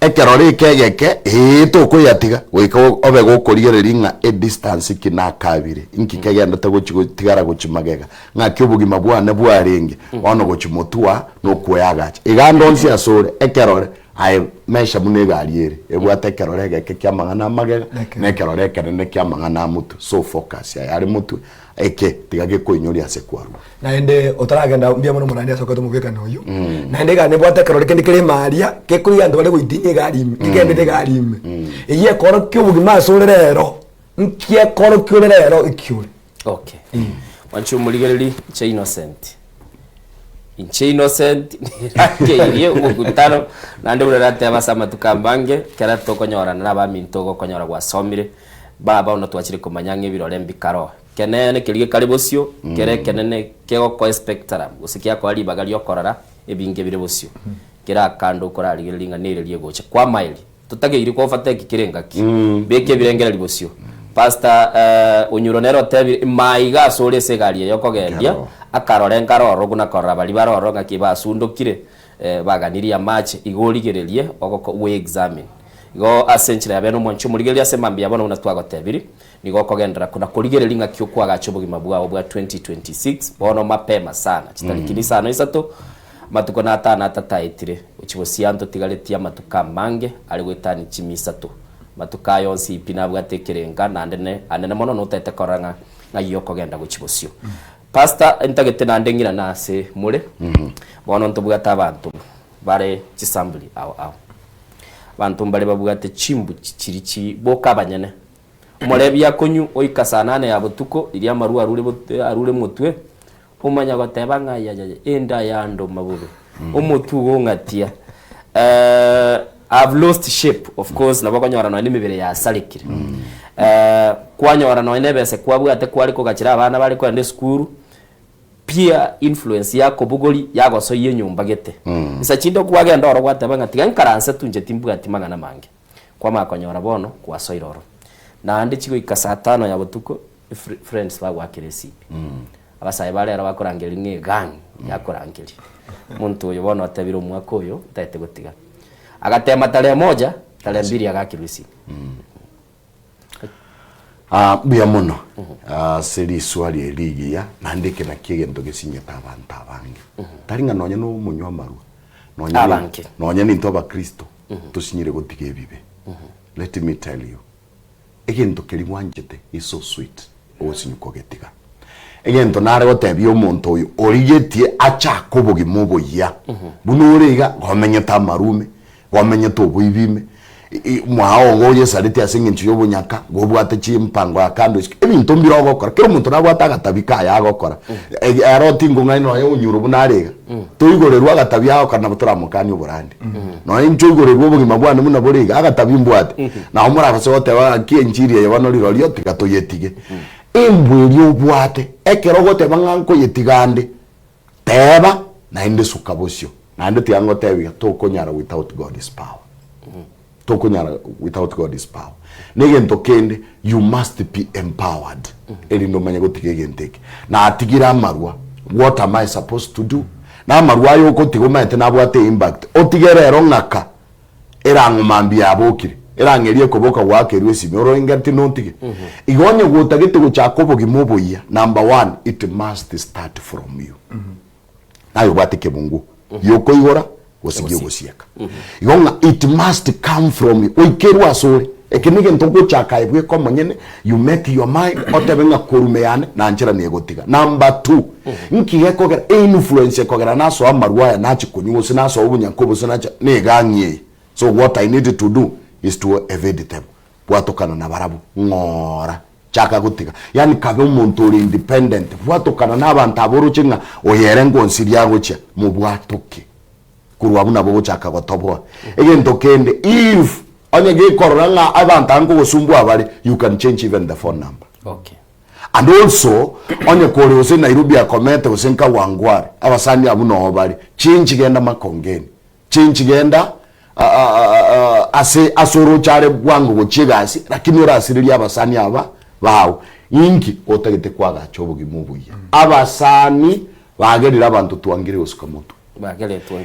Ekerore eke egeke, ee tokoyatiga goika obe gokorigereria ng'a edistance ki nakabire, inki kegendete gochi gotigara gochi magega, ng'aki obogima bwane bwarenge, bono gochi motwe aa nokweagacha. Iga ande onsi asore, ekerore Aye mesha buna egari ere, ebwate ekerore egeke ki'amang'ana amagega, na ekerore ekenene ki'amang'ana a motwe. So focus aye are motwe. Eke tiga gekoinyoria ase kwarua. Naende otaragenda mbuya mono omorandi ase okoeta omobwekano oyio. Naende egari nebwate ekerore kende kere ime aria, gekorigia abanto bare goitinya egari ime, kegendete egari ime. Eyio ekorokia obogima ase ore rero, nki ekorokia ore rero eki ore. Okay. Mwanche omorigereri inche Innocent. Inche Innocent nirakeirie omokutano naende buna nateba ase amatuko amange ekero tokonyorana na abaminto ogokonyora gwasomire baba bono twachire komanya ng'a ebirore mbikaro. Ekeneene keria gekare bosio kere ekenene kegokoa espectrum gose kiakoa ribaga riokorora ebinge bire bosio. Kera akande okorarigereria ng'a nere riegocha kwamaeria. Totageiri kofateki kera engaki. Beka ebirengererio bosio. Pastor Onyuro nere otebire, Maiga asore ase egari eye okogendia, akarore nkaroro buna korora baria bare ororo ng'aki basundokire, baganirie amache, igo origererie ogoko we examine. Igo ase enchera ya bene omwanchi omorigereria ase mambia bono buna twagotebiri, nigo okogenderera kona korigereria ng'aki okoagacha obogima bwao bwa 2026 bono mapema sana, chitariki nisano isato, Amatuko natano atataetire, gochia gosiaa ntotigaretie amatuko amange are goetania chimi isato. Amatuko aya onsi pi nabwate ekerenga, naende ne anene mono notaete korora ng'a ng'ai okogenda gochia bosio. Pastor, ntagete naende ng'irane ase more, bono ntobwate abanto bare chisambuli ao ao. Abanto mbare babwate chimbu chiria chi boka abanyene. Omorebi akonywa oika saa nane ya botuko, riria amarwa arure bot arure motwe, Omanya goteba ng'a ayayaya, enda yandoma bobe, omotwe igo ong'atia. Eh, I've lost shape, of course nabo okonyora nonya emebere yasarekire. Eh, kwanyora nonya na ebesa kwabwate kware kogachera abana bare kogenda esukuru, peer influence yakobogori yagosoyia enyomba gete. Insa chinde okwagenda oro gwateba ng'a tiga nkaranse tu inche timbwati mang'ana mange. Kwamanya konyora bono kwasoire ororo. Naende chigoika saa tano ya botuko, Friends bagoakera esimi. Abasae ba rero bakorangeria ng'a egang yakorangeria. Omonto oyo bono otebire omwaka oyo ntagete gotiga. Agatema tarehe moja, tarehe mbili agakerwa esimi. Ah, mbuya mono ase riswali eri rigiya, naende eke nakio egento gesinyete abanto abange. Tari ng'a nonye na omonywa amarwa, nonye ni- Abange. nonye nintwe abakristo, tosinyire gotiga ebibe. Let me tell you, Egento keria gwanchete is so sweet ogosinywa kogetiga. Egento nare gotebia omonto oyo origetie achake obogima oboyia buna ore iga gomenyete amarume gomenyete oboibi ime mwao igo oyesareti ase eng'encho ya obonyaka gobwate chimpango ya kando isiko ebinto mbire ogokora kera omonto nabwate agatabi kaye agokora ero tingong'aini nonya onyure buna are iga toigorerwe agatabi agokora nabo toramokanie oborandi. Nonya inche oigorerwe obogima bwane buna bore iga, agatabi mbwate. Nabo morabase goteba ng'a ki enchiri eye bono rirorio tiga toyetige. Embwa eria obwate, ekero ogoteba ng'a nkoyetiga ande, teba naende suka bosio. Naende tiga ngotebi iga, tokonyara without God's power. Tokonyara without God's power. Na egento kende, you must be empowered erinde omanye gotiga egento eke. Natigire amarwa, what am I supposed to do? Na amarwa aya ogotiga omanyete nabwate impact, otige rero ng'aka erang'o mambia yabokire, erang'o eria ekoboka goakerwa esimi oroenge ati notige. Igo onye gotagete gochaka obogima oboyia, number one, it must start from you. Naye obwate ekebunguo giokoigora gose giogosieka. Igo ng'a it must come from you, oikerwe ase ore. Eke negento ogochaka aye bweka omonyene, you make your mind, otebe ng'a korume yane nanchera negotiga. Number two, nki gekogera einfluence ekogera nasoa amarwa aya nachia konywa gose nasoa obonyanko obo gose nachia negang'i eye. So what I need to do is to evade them. Bwatokana nabarabwo, ng'ora. Chaka gotiga. Yaani kabe omonto ore independent. Bwatokana na abanto aba oroche ng'a oyo ere ngonsiria agochia, mobwatoke. Korwa abwo nabo ogochaka gotoboa. Egento kende, if onye gekorora ng'a abanto aba nkogosumbua bare, you can change even the phone number. Okay. And also, onye kore gose Nairobi akomete gose Kawangware, abasani abwo noo bare, change genda Makongeni. Chinchi genda ase ase oroche are bwango gochia egasi, lakini orasirerie abasani aba bao. Inki otagete koagacha obogima obuya? Abasani bagerire abanto twangire gosuka motwe.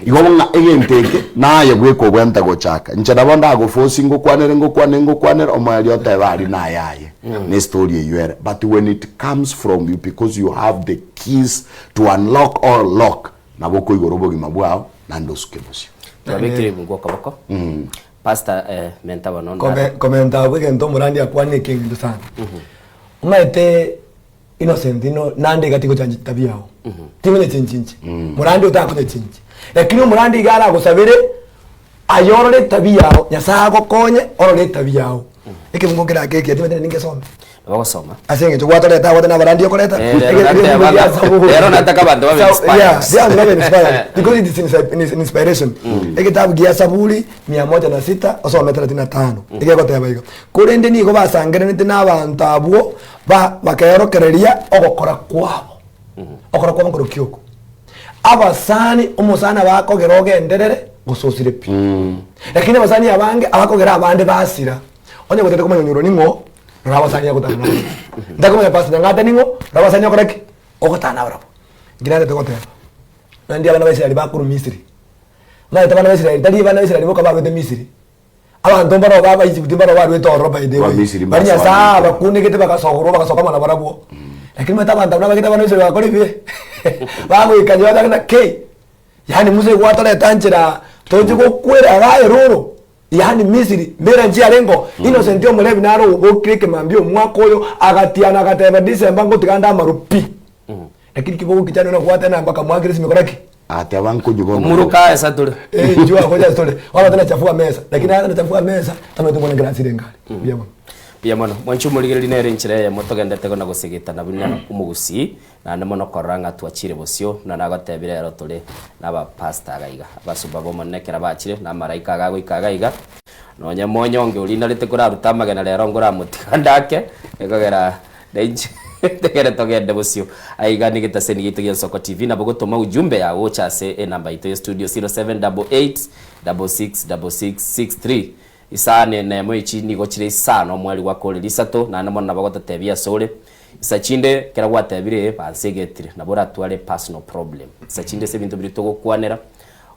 Igo ng'a egento eke naye bweka obwenerete gochaka. Inche nabo ndagoforce ngokwanere ngokwanere ngokwanere omoerio otebe aria naye aye ne story eywo ere. But when it comes from you because you have the keys to unlock or lock Nabo okoigora obogima bwao naende osuke bosio. Twabekire ebungu okoboko. Pastor eh, menta bono Kome- komenta abwo egento omorandi akwane ekeng'encho sana. Omanyete. Innocent ino nande iga tigochanchi tabia yao. Tigonyechenchi inche. Morande otakonyechenchi. Lakini omorande iga aragosabere aye orore etabia yao, Nyasaye agokonye orore etabia yao. Ekemungo nkere ake ekiya timanyeti ningesome. Bagosoma. Ase eng'encho gwatoreta agote na abarandi okoreta. Eh, rero nateba ng'a- rero nataka abanto babe inspired. Yeah, they are babe inspired because it is inspiration. Egetabu gia Saburi mia moja na sita osome 35 egegoteba iga. Korende nigo basangereranete na abanto abwo Ba bakeorokereria ogokora kwabo. Okora kwabo nkorokia oko. Abasani, omosani abakogera ogenderere gose osire pi. Lakini abasani abange abakogera abande basira. Onye gotete komanya onyoro ning'o, rora abasani agotana nabarabwo. Ntakomanya pastor Nyang'ate ning'o, rora abasani okora ki? Ogotana nabarabwo. Nki narete goteba? Naende abana ba Israeli bakorwa Misiri. Omanyete abana ba Israeli, tari abana ba Israeli boka barwete Misiri. Abanto mbaroo b'Abaegypt mbaroo barwete ororo by the way. Abamisiri Baria mbasoa Nyasae Misiri. abakunegete bagasokorwa bagasoka amo nabarabwo. Lakini omanyete abanto abwo nabagete abana b'Israeli bagakora ebibe. Bagoika nchera bateba ng'a kei, yaani Musa egwatoreta nchera toche gokwera igaa eroro, yaani Misiri mbera nchiarengeo. Innocent omorebi naro obokire ekemambia omwaka oyo agatiana agateba December ngotiga nde amaru pi. Lakini kibogokichana nagwatana mpaka mwakire esimi kora ki? Agateba, Nkonywe bono. Omuruka ase atore. Eh, njua gocha ase tore. Bono tana chafua mesa. Lakini aya tana chafua mesa, tamanyete mbona nkerasire ngare. Mbuya mono. Mbuya mono. Mwanche omorigereria nere enchera eyemo togendete na gosegetana buna omogusii, naende mono korora ng'a twachire bosio, buna nagotebire ero tore nabapastor iga iga, abasomba b'Omonene ekero bachire, na amaraika iga agoika iga iga, nonye monyonge oria narete korarute amagena rero nkoramotiga ndake, ekogera Nainche tegere togende bosio. Aiga negetaseni giaito gia Nsoko TV nabo gotoma ujumbe yao gocha ase enamba yaito ya studio 0788 666663. Isani nemo echi nigo chire isano omweri gwakorire isato naende mono nabo gototebia ase ore. Isa chinde kera gwatebire ee bansegetire nabo oratware personal problem. Isa chinde ase ebinto biria togokwanera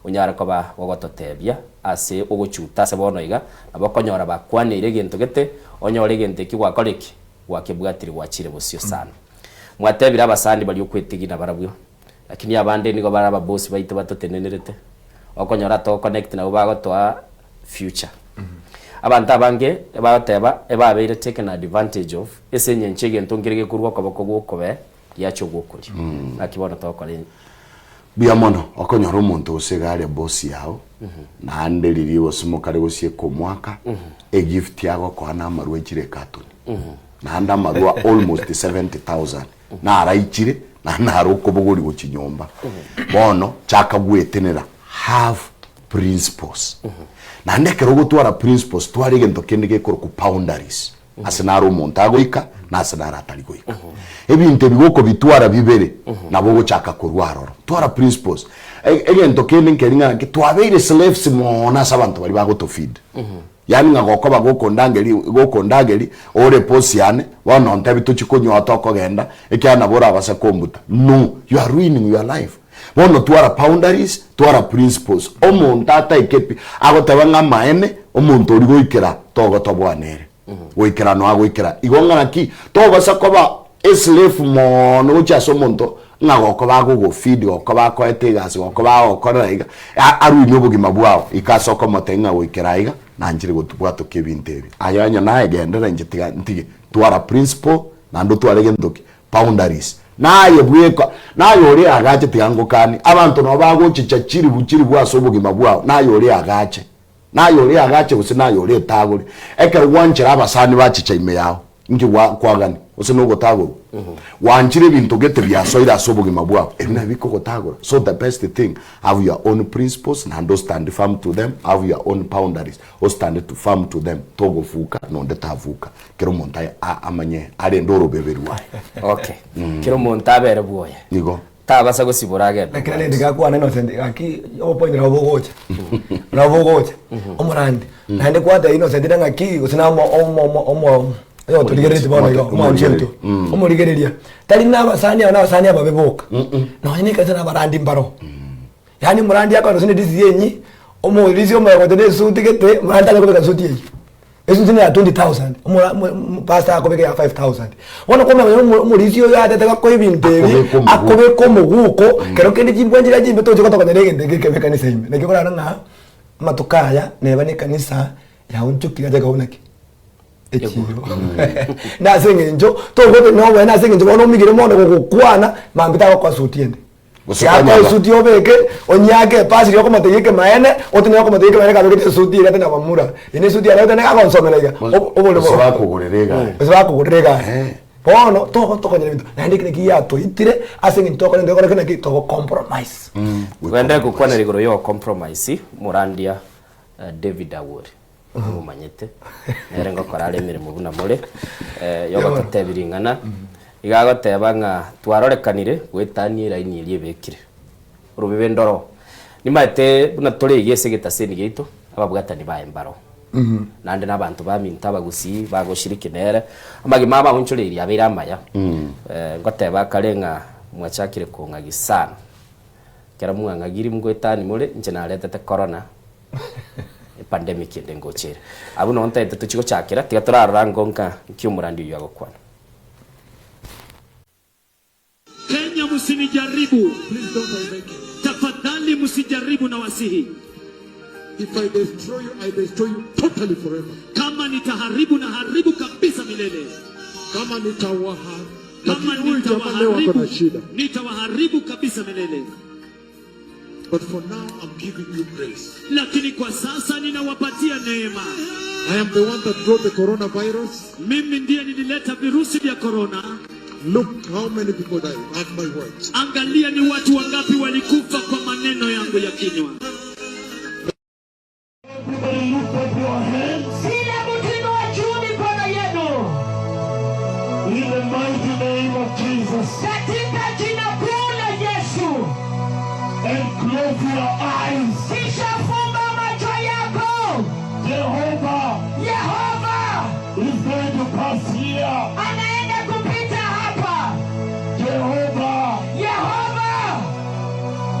onyare koba gogototebia ase ogochuta ase bono iga nabo okonyora bakwaneire egento gete onyore egento ekio gwakora eki? Gwakebwatire gwachire bosio sana. Mwatebire abasani baria okwetigina barabwo, lakini abande nigo bare ababosi baito batotenenerete, okonyora togo connect nabwo bagotoa future. Abanto abange ebagoteba ebabeire taken advantage of ase eng'encho egento nkere gekorwa okoboko gw'okobee giacha ogw'okorio. Naki bono togokora. Mbuya mono okonyora omonto gose iga are boss yao naende riria gose mokare gosieka omwaka egift agokoa na amarwa echire ecarton naende amarwa almost 70,000 naraichire naende naro okobogori gochia nyomba bono chaka gwetenera have principles naende ekero ogotwara principles twara egento kende gekorokwa boundaries Ase naro omonto agoika, na ase naro atari goika. Ebinto ebi gokobitwara bibere, nabo ogochaka korwa aroro. Twara principles. E- Egento kende nkeri ng'a naki twabeire slaves mono ase abanto baria bagotofeed. Yaani ng'a gokoba gokondangeri gokondageri, ore boss yane, bono ontebi tochie konywa tokogenda, ekiagera nabo orabase kombuta. No, you are ruining your life. Bono twara boundaries, twara principles. Omonto ataike pi, agoteba ng'a amaene, omonto oria goikera togotobwa nere. Goikera noa goikera. Igo ng'a naki, tobasa koba eslave mono gochia ase omonto ng'a gokoba agogofeed, gokoba akoete egasi, gokoba agokorera iga, a- aruinie obogima bwao. Ika ase okomotebia ng'a goikera aiga, nanchire gotubwatokia ebinto ebi. Aye onye naye genderera inche tiga ntige. Twara principle, naende otware gento ki? Boundaries. Naye bweka, naye oria agache tiga ngokanie, abanto nabo bagochicha chiribu chiribu ase obogima bwao, naye oria agache, naye oria agache gose naye oria etagore. Ekero gwanchera abasani bachicha ime yao, inki gwa kwagania? Gose nogotagorwa? Gwanchire ebinto gete biasoire ase obogima bwao, ebi nabio bikogotagora. So the best thing, have your own principles naende ostand firm to them, have your own boundaries, ostand to firm to them, togofuka nonde tafuka. Kera omonto amanye arende orobebe rwaye. Okay. Kera omonto abere bwoye. Nigo. Tabasa gosibora agende. Ekero rende gakwana Innocent gaki obopoint nabo bogocha nabo bogocha omorandi naende kwateba Innocent na ng'aki gose na omo omo omo omo oyotorigereretie bono iga omwanchi oito omorigereria tari na abasani aba na abasani ababe boka nonye na ekanisa na abarandi mbaro yaani omorandi akore gose na edisi enyi omorisia omoyo na esuti gete omorandi tanya kobeka esuti eywo. Esuti neya 20,000, omora omo omo pastor akobeka eya 5,000. Bono kwamanya omo omorisia oyo atete gakora ebinto ebi, Akobeka omoguko. akobeka omoguko, kero kende chimbwa nchiria chimbe tochi gotokonyera egento eke ekebe ekanisa ime. Naki okorara ng'a amatuko aya neba na ekanisa yaonchokire ache akaba buna ki? Echiro. Nase eng'encho togote noboe nase eng'encho bono omigire mono gogokwana mambia tagokoa suti ende. Gose Tiga akoe kwanyora. esuti obeke, onyiake epasi riria okomotebia ekemaene, otenene okomotebia ekemaene kabegete esuti eria tena bamura. Eye ne esuti yane otene gagonsomera iga, Gose- oboremo gose bakogorera egari. Gose bakogorera egari. Eh. Bono togotokonyera ebinto, naende ekero ki yatoitire ase eng'encho tokora egento gekore naki togo compromise. Togende gokwanera igoro ya compromise, omorandia David Awori, omomanyete, nere ngokora are emeremo buna more, yogototebia ring'ana, iga agoteba ng'a twarorekanire goetania eraini eria ebekire, orobebe ndoro. Nimanyete buna tore iga ase egetaseni giaito, ababwatani baye mbaro. Naende na abanto baminto abagusii bagoshiriki nere, amagima abo aonchoreirie abeire amaya. Ngoteba kare ng'a mwachakire kong'agia sana. Ekero mwang'agirie ngoetani more, inche naretete corona, epandemic ende ngocha ere. Abwo noo ntaete tochie gochakera, tiga torarora ango nka nki omorandi oyio agokwana. Kenya msinijaribu. Tafadhali msijaribu na wasihi. If I destroy you, I destroy you totally forever. Kama nitaharibu na haribu kabisa milele. Kama nitawaha Kama lakini huyu jamaa leo ako nitawaharibu na shida. nitawaharibu kabisa milele. But for now I'm giving you grace. Lakini kwa sasa ninawapatia neema. I am the one that brought the coronavirus. Mimi ndiye nilileta virusi vya korona. Look how many people died. Mark my words. Angalia ni watu wangapi walikufa kwa maneno yangu ya kinywa. Everybody lift up your hands Kila mtu inua juu mikono yenu in the mighty name of Jesus katika jina kuu la Yesu, and close your eyes. kisha fumba macho yako. Jehovah Yehova is going to pass here. anaenda kupita hapa. Jehovah Yehova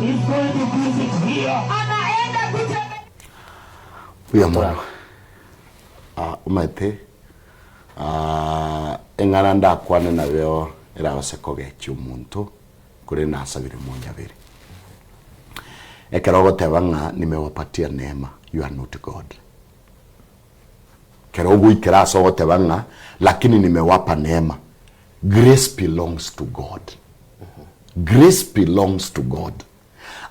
is going to visit here. anaenda kutembea. Mbuya mono. Ah, omanyete ah, eng'ana ndakwane nabeo eragose kogechia omonto korende nasabire monyabere. Ekero ogoteba ng'a nimewapatia neema, you are not God. Ekero ogoikera ase ogoteba ng'a lakini nimewapa neema, grace belongs to God. Grace belongs to God.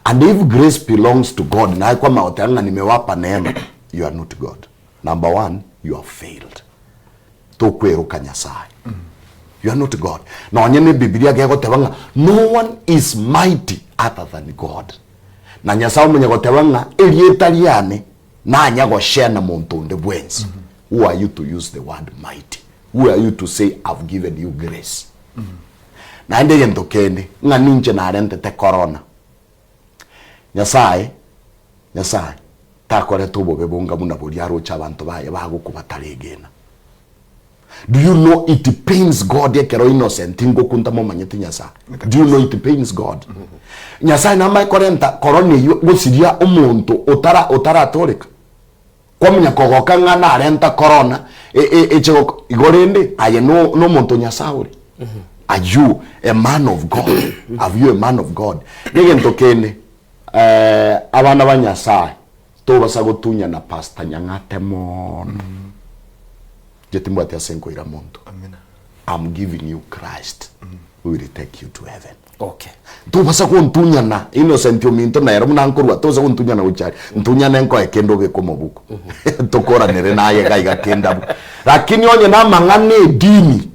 And if grace belongs to God, naye kwamanya goteba ng'a nimewapa neema, you are not God. Number one, you have failed. Tokweroka Nyasaye. You are not God. Nonye ne Bibilia gegoteba ng'a no one is mighty other than God. Na Nyasaye omonye goteba ng'a erieta riane nanya goshare na monto onde bwensi. Who are you to use the word mighty? Who are you to say I've given you grace? Naende egento kende, ng'a ninche narentete korona. Nyasae, Nyasae, takorete obobe bonga buna boria aroche abanto baye bagokwa bataregena. Do you know it pains God ekero innocent ngokwa ntamomanyeti Nyasae? Do you know it pains God? Nyasae namae korenta korona eywo gosiria omonto otara otaratoreka. Kwamanya kogoka ng'a narenta korona e- e- eche goko igo rende aye no nomonto o Nyasae ore. Are you a man of God? Are you a man of God? Negento kende eh, abana ba Nyasae tobasa gotunyana Pastor Nyang'ate mono. Inche timbwati ase nkoira monto. I'm giving you Christ who will take you to heaven. Okay. Tobasa gontunyana Innocent ominto nere buna nkorwa tosa gontunyana gochia aria ntunyane nkoe kende obeke omobuko tokoranere naye iga iga kende abwo lakini onye na amang'ana edini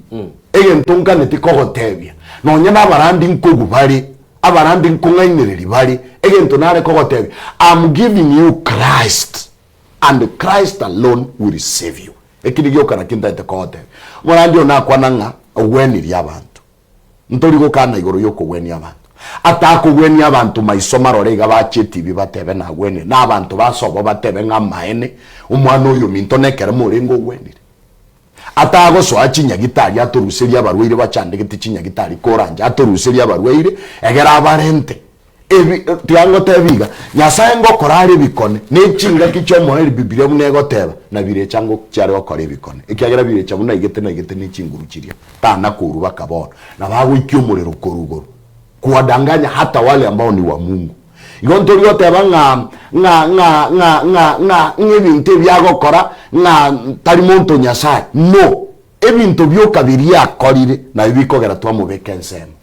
egento nkaneti kogotebia nonye na abarandi nkogwa bare abarandi nkong'ainereria bare egento nare kogotebia am giving you Christ and Christ alone will save you eki nigioka nakio ntagete kogotebia omorandi oyo nakwana ng'a ogwenirie abanto Ntori gokana igoro y'okogwenia abanto. Atakogwenia abanto maiso marore iga bache etibi batebe nagwenire, na abanto basobo batebe ng'a amaene, omwana oyo ominto nekeremo orenge ogwenire. Atagosoa chinyagitari atoruserie abarwaire bachandegete chinyagitari koranche atoruserie abarwaire egere abarente. Ebi, tiga ngotebie iga, Nyasae ngokora are ebikone, ne chingaki chi'omoerio Bibilia buna egoteba, na birecha ngo chiare gokora ebikone, ekiagera birecha buna aigete naigete ne chinguru chiria, tana korwa baka bono, na bagoikia omorero korwa igoro, kuwadanganya hata wale ambao ni wa Mungu. Igo ntori goteba ng'a ng'a ng'a ng'a ng'a ng'a ng'a ebinto ebi agokora ng'a tari monto o Nyasaye. No. Ebinto bioka biria akorire nabio bikogera twamobeka ensemo.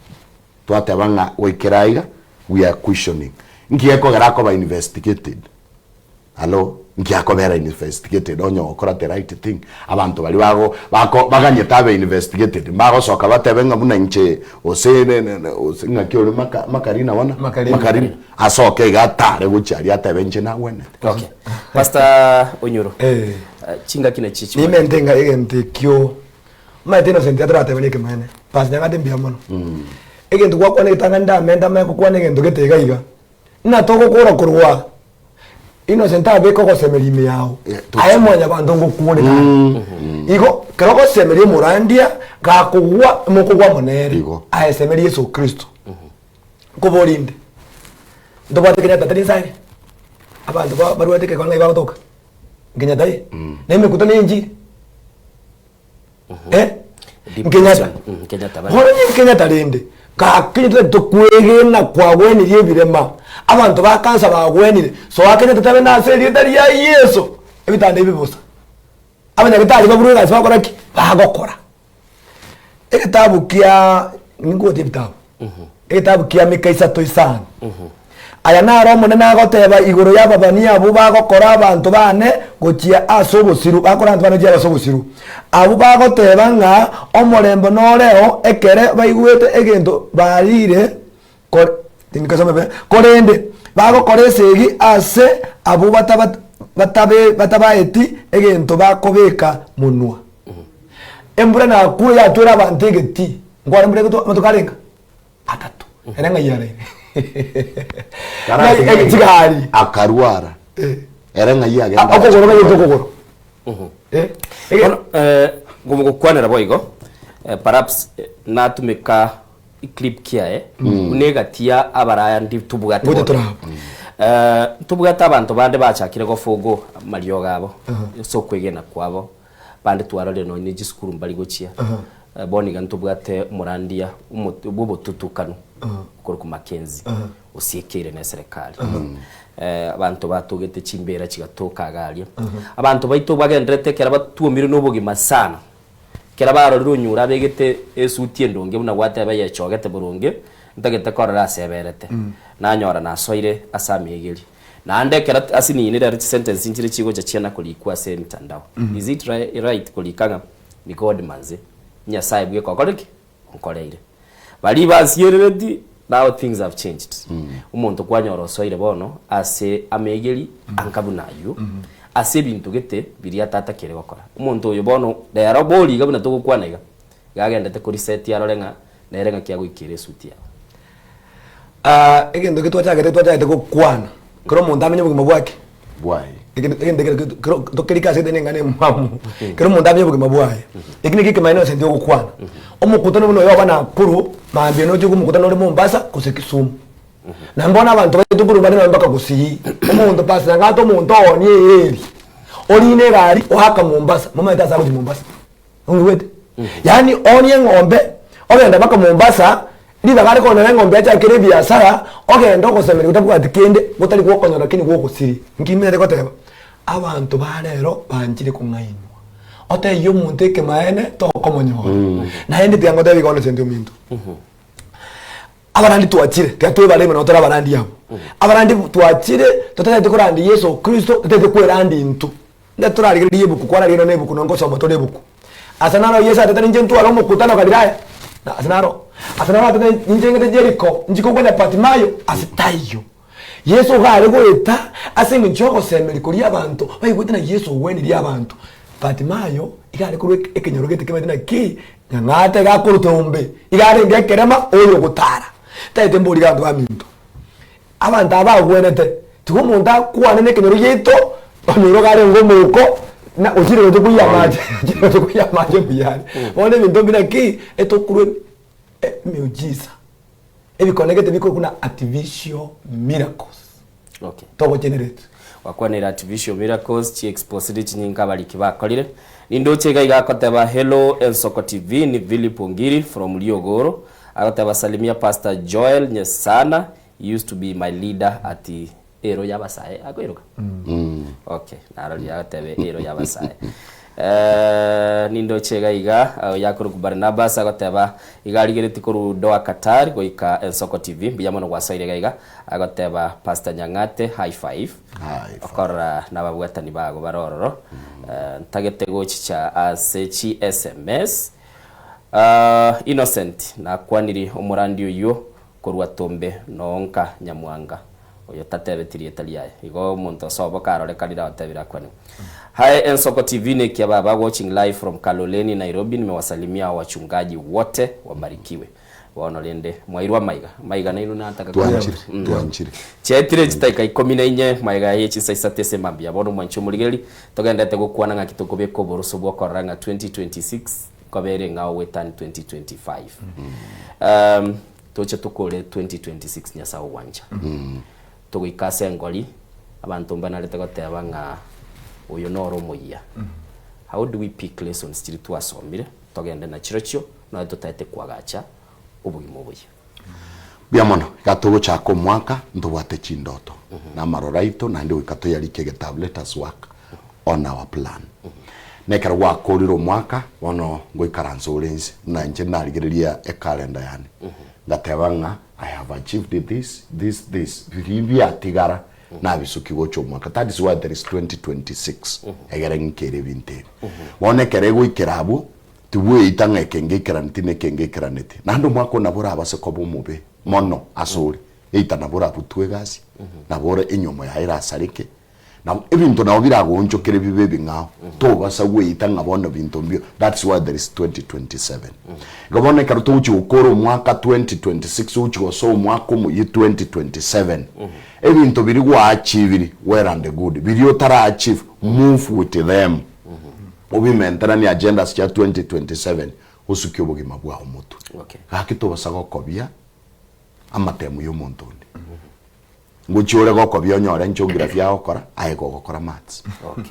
Twateba ng'a goikera aiga we are questioning. Nki gekogera akoba investigated? Hallo, nki akobera investigated onye ogokora the right thing? Abanto baria bago bako baganyete abe investigated mbagosoka batebe ng'a buna inche gose ne ne ne gose ng'aki ore maka Makarina bono? Makarina. Makarina. Asoke iga atare gochia aria atebe inche nagwenerete. Okay. Pastor Onyoro, Eh. eh, chingaki nachi chimanyete. Nimente ng'a egento ekio omanyete Innocent atoratebani ekemanene Pastor Nyang'ate mbuya mono. Egento gwakwana egetang'ani ndamente amanye gokwana egento gete iga iga, ng'a togokora korwa Innocent abeke ogosemeria ime yao, aye mwanyabanto ngokworeka are. Igo kero ogosemeria omorandia gakogwa mokogwa amo nere, Igo. aye semeria Yeso Kristo. Nkobori inde, ntobwate Kenyatta tari inse aria? Abanto ba barwete ekegoro ng'ai bagotoka? Kenyatta aye? Na emekutano ya enchiri? Eh? Depression. Kenyatta. Kenyatta bari. Bono onye Kenyatta rende, gaki onye totari tokwegena kwagwenirie ebirema, abanto ba kansa bagwenire, soa Kenyatta tabe nase erieta ria Yeso, ebitanda ebi bosa. Abanyagetari baburwe egasi bakora ki? Bagokora. Egetabu kia ningotie ebitabu, egetabu kia Mika isato isano. Aya naro Omonene agoteba igoro y'ababani abwo bagokora abanto baane gochia ase obosiru, bakora abanto baane gochia ase obosiru, abwo bagoteba ng'a omorembe noreo ekere baigwete egento bariire kore tinkasome buya, korende bagokora esegi ase abwo bataba batabe batabaeti egento bakobeka monwa. Embura nakure yatwera abanto egetii, nkware embura egotwa amatuko arenga? Atato. Ere ng'ai araire? Karate Ng'ai- chigari. Akarwara. Eh. Ere ng'ai agenda. Ah, okogoro ng'ai okogoro. Eh, ege- Bono, eh, gomogokwanera boigo eh, perhaps eh, natumeka eclip kiaye buna egati ya abaraya ndi tobwate Ngocha bono. torabwo. Eh, ntobwate abanto bande bachakire gofugo amariogo abo ase okwegena kwabo bande twarorire nonye ne chisukuru mbari gochia bono iga ntobwate omorandia omo bwobotutukanu okorokwa Mackenzie osiekeire ne eserekari abanto batogete chimbera chigatoka iga aria abanto baito bagendererete ekero batuomire na obogima sana ekero barorire onyure abegete esuti endonge buna gwateba eyechogete boronge ntagete korora ase eberete nanyora nasoire ase amegeri. Naende ekero ase nini rero chisentence nchire chigocha chiana korikwa ase emitandao. Is it right korika ng'a ni God manze, Nyasaye bweka okore ki? Onkoreire. Baria bansierereti now things have changed. Omonto kwanyora osoire bono ase amegeri anga buna aywo, ase ebinto gete biria atatakire gokora. Omonto oyo bono rero bori iga buna togokwana iga, iga agendete koreset arore ng'a nere ng'aki agoikera esuti yabo. Ah, egento eke twachagete twachagete gokwana, kera omonto amenye obogima bwake, Bwaye. egento egento ekero kero kero tokerike ase egento neng'ana emwamu, kera omonto amenye obogima bwaye, eki naki ekemanyererio ase intwe ogokwana. Omokutano buna oyo oba Nakuru, mambia noche omokutano ore Mombasa gose Kisumu. Na mbono abanto baito korwa bare nonye mpaka Gusii, omonto pastor nang'ate omonto oonie eeri, orine egari oaka Mombasa, momanyete ase agochia Mombasa. Ongigwete? Yaani oonie eng'ombe, ogende mpaka Mombasa, ribaga are konyora eng'ombe achakere ebiasara, ogende ogosemeria otabwati kende, gotari gokonyora lakini gogosiria. Nki nimenyete goteba? Abanto ba rero banchire kong'ainwa. Otebie omonto ekemaene tokomonyora. Naende tiga ngotebie iga Innocent ominto, abarandi twachire, tiga twebare ime nabo tore abarandi abwo. Abarandi twachire totagete korandia Yeso Kristo, totagete kwerandia intwe. Onye torarigererie ebuku, kwararigereria nonya ebuku, nonya ngosoma tore ebuku. Ase naro Yeso atete ninche ntware omokutano Galilaya, na ase naro, ase naro atete ninche ng'ete Jeriko, nchie kogwenia Bartimayo, ase taiyo. Yeso iga are goeta ase eng'encho y'ogosemeria koria abanto baigwete na Yeso ogwenirie abanto. Bartimayo iga are korwa ekenyoro gete kemanyete naki, nyang'ate iga akorutwa ombe, iga arenge ekerema oyo ogotara. Taete mbori iga abanto baminto. Abanto aba bagwenerete, tiga omonto akwane nekenyoro giaito, onyore iga arenge omouko, na ochire gocha koiyia amache, ochire gocha koiyia amache mbuya are. Bono ebinto mbire ki, etokorwa emiujiza, ebikone gete bikorwa buna artificial miracles, Okay. togogenerate. Gwakwanire artificial miracles chiexposire chinyinga abariki bakorire. Nindoche iga iga akoteba hello Ensoko TV ni Philip Ongiri from Riogoro. Agoteba salimia Pastor Joel Nyesana. He used to be my leader at Ero y'abasae akoiroka? Okay, narorire agoteba ero y'abasae. Eh, nindoche iga iga oyo akorokwa Barnabas agoteba iga arigeretie korwa Doha Qatar goika Ensoko TV. Mbuya mono gwasoire iga iga. Agoteba Pastor Nyang'ate high five. High five. Okorora nababwatani bago bare ororo. Eh, ntagete gochicha ase chi sms. Ah, Innocent nakwaniri omorandi oyio Korwa Tombe noonka Nyamwanga, oyo tatebeti rieta riaye. Igo omonto osobo karorekanire agotebire akwane. Hi Ensoko TV nekia baba watching live from Kaloleni Nairobi nimewasalimia wachungaji wote wabarikiwe. Bono rende mwairwe amaiga amaiga nainwe nataka Twanchire, twanchire. Chiaetire chitaika ikomi na inye magega ye chinsa isato ase mambia. Bono mwanche omorigereria togenderete gokwana ng'aki tokobeka oboroso bw'okorora ng'a 2026 Nkobe ere ng'a ogwetani 2025. Um, toche tokore 2026 Nyasae ogwancha. Togoika ase engori, abanto mbanarete goteba ng'a oyo noro omoyia. How do we pick lessons chiria twasomire, togende nachirochio, nonya totaete koagacha obogima oboyia? Mbuya mono, iga togochaka omwaka ntobwate chindoto na amaroro aito naende goika toyarike egetabu let us work on our plan. Na ekero gwakorire omwaka bono ngoikaransa ore inse buna inche narigereria ecalendar yane ngateba ng'a I have achieved this, this, this biria biatigara nabisuki gocha omwaka that is why there is 2026 egere ng'ikere ebinto ebi. Bono ekero egoikera abwo Tibweita ng'a eke ngeikeraneti na eke ngeikeraneti. Naende omwaka oo nabo orabase koba omobe mono asore, eita nabo orabutwe egasi, nabo ore enyomo yaye erasareke, nabo ebinto nabo biragoonchokere bibe ebing'ao. Tobasa gweita ng'a bono binto mbio, that's why there is 2027. Igo bono ekero togochia gokora omwaka 2026 ogochia gosoa omwaka omoyia 2027, ebinto biria gwa-achieviri well and good, biria otara-achieve, move with them. Obimenteranie agendas chia 2027 osukie obogima bwao motwe. Okay. Gaki tobasa gokobia amatemu ya omonto onde. Ngochia ore gokobia onyore geography agokora aye gogokora maths. Okay.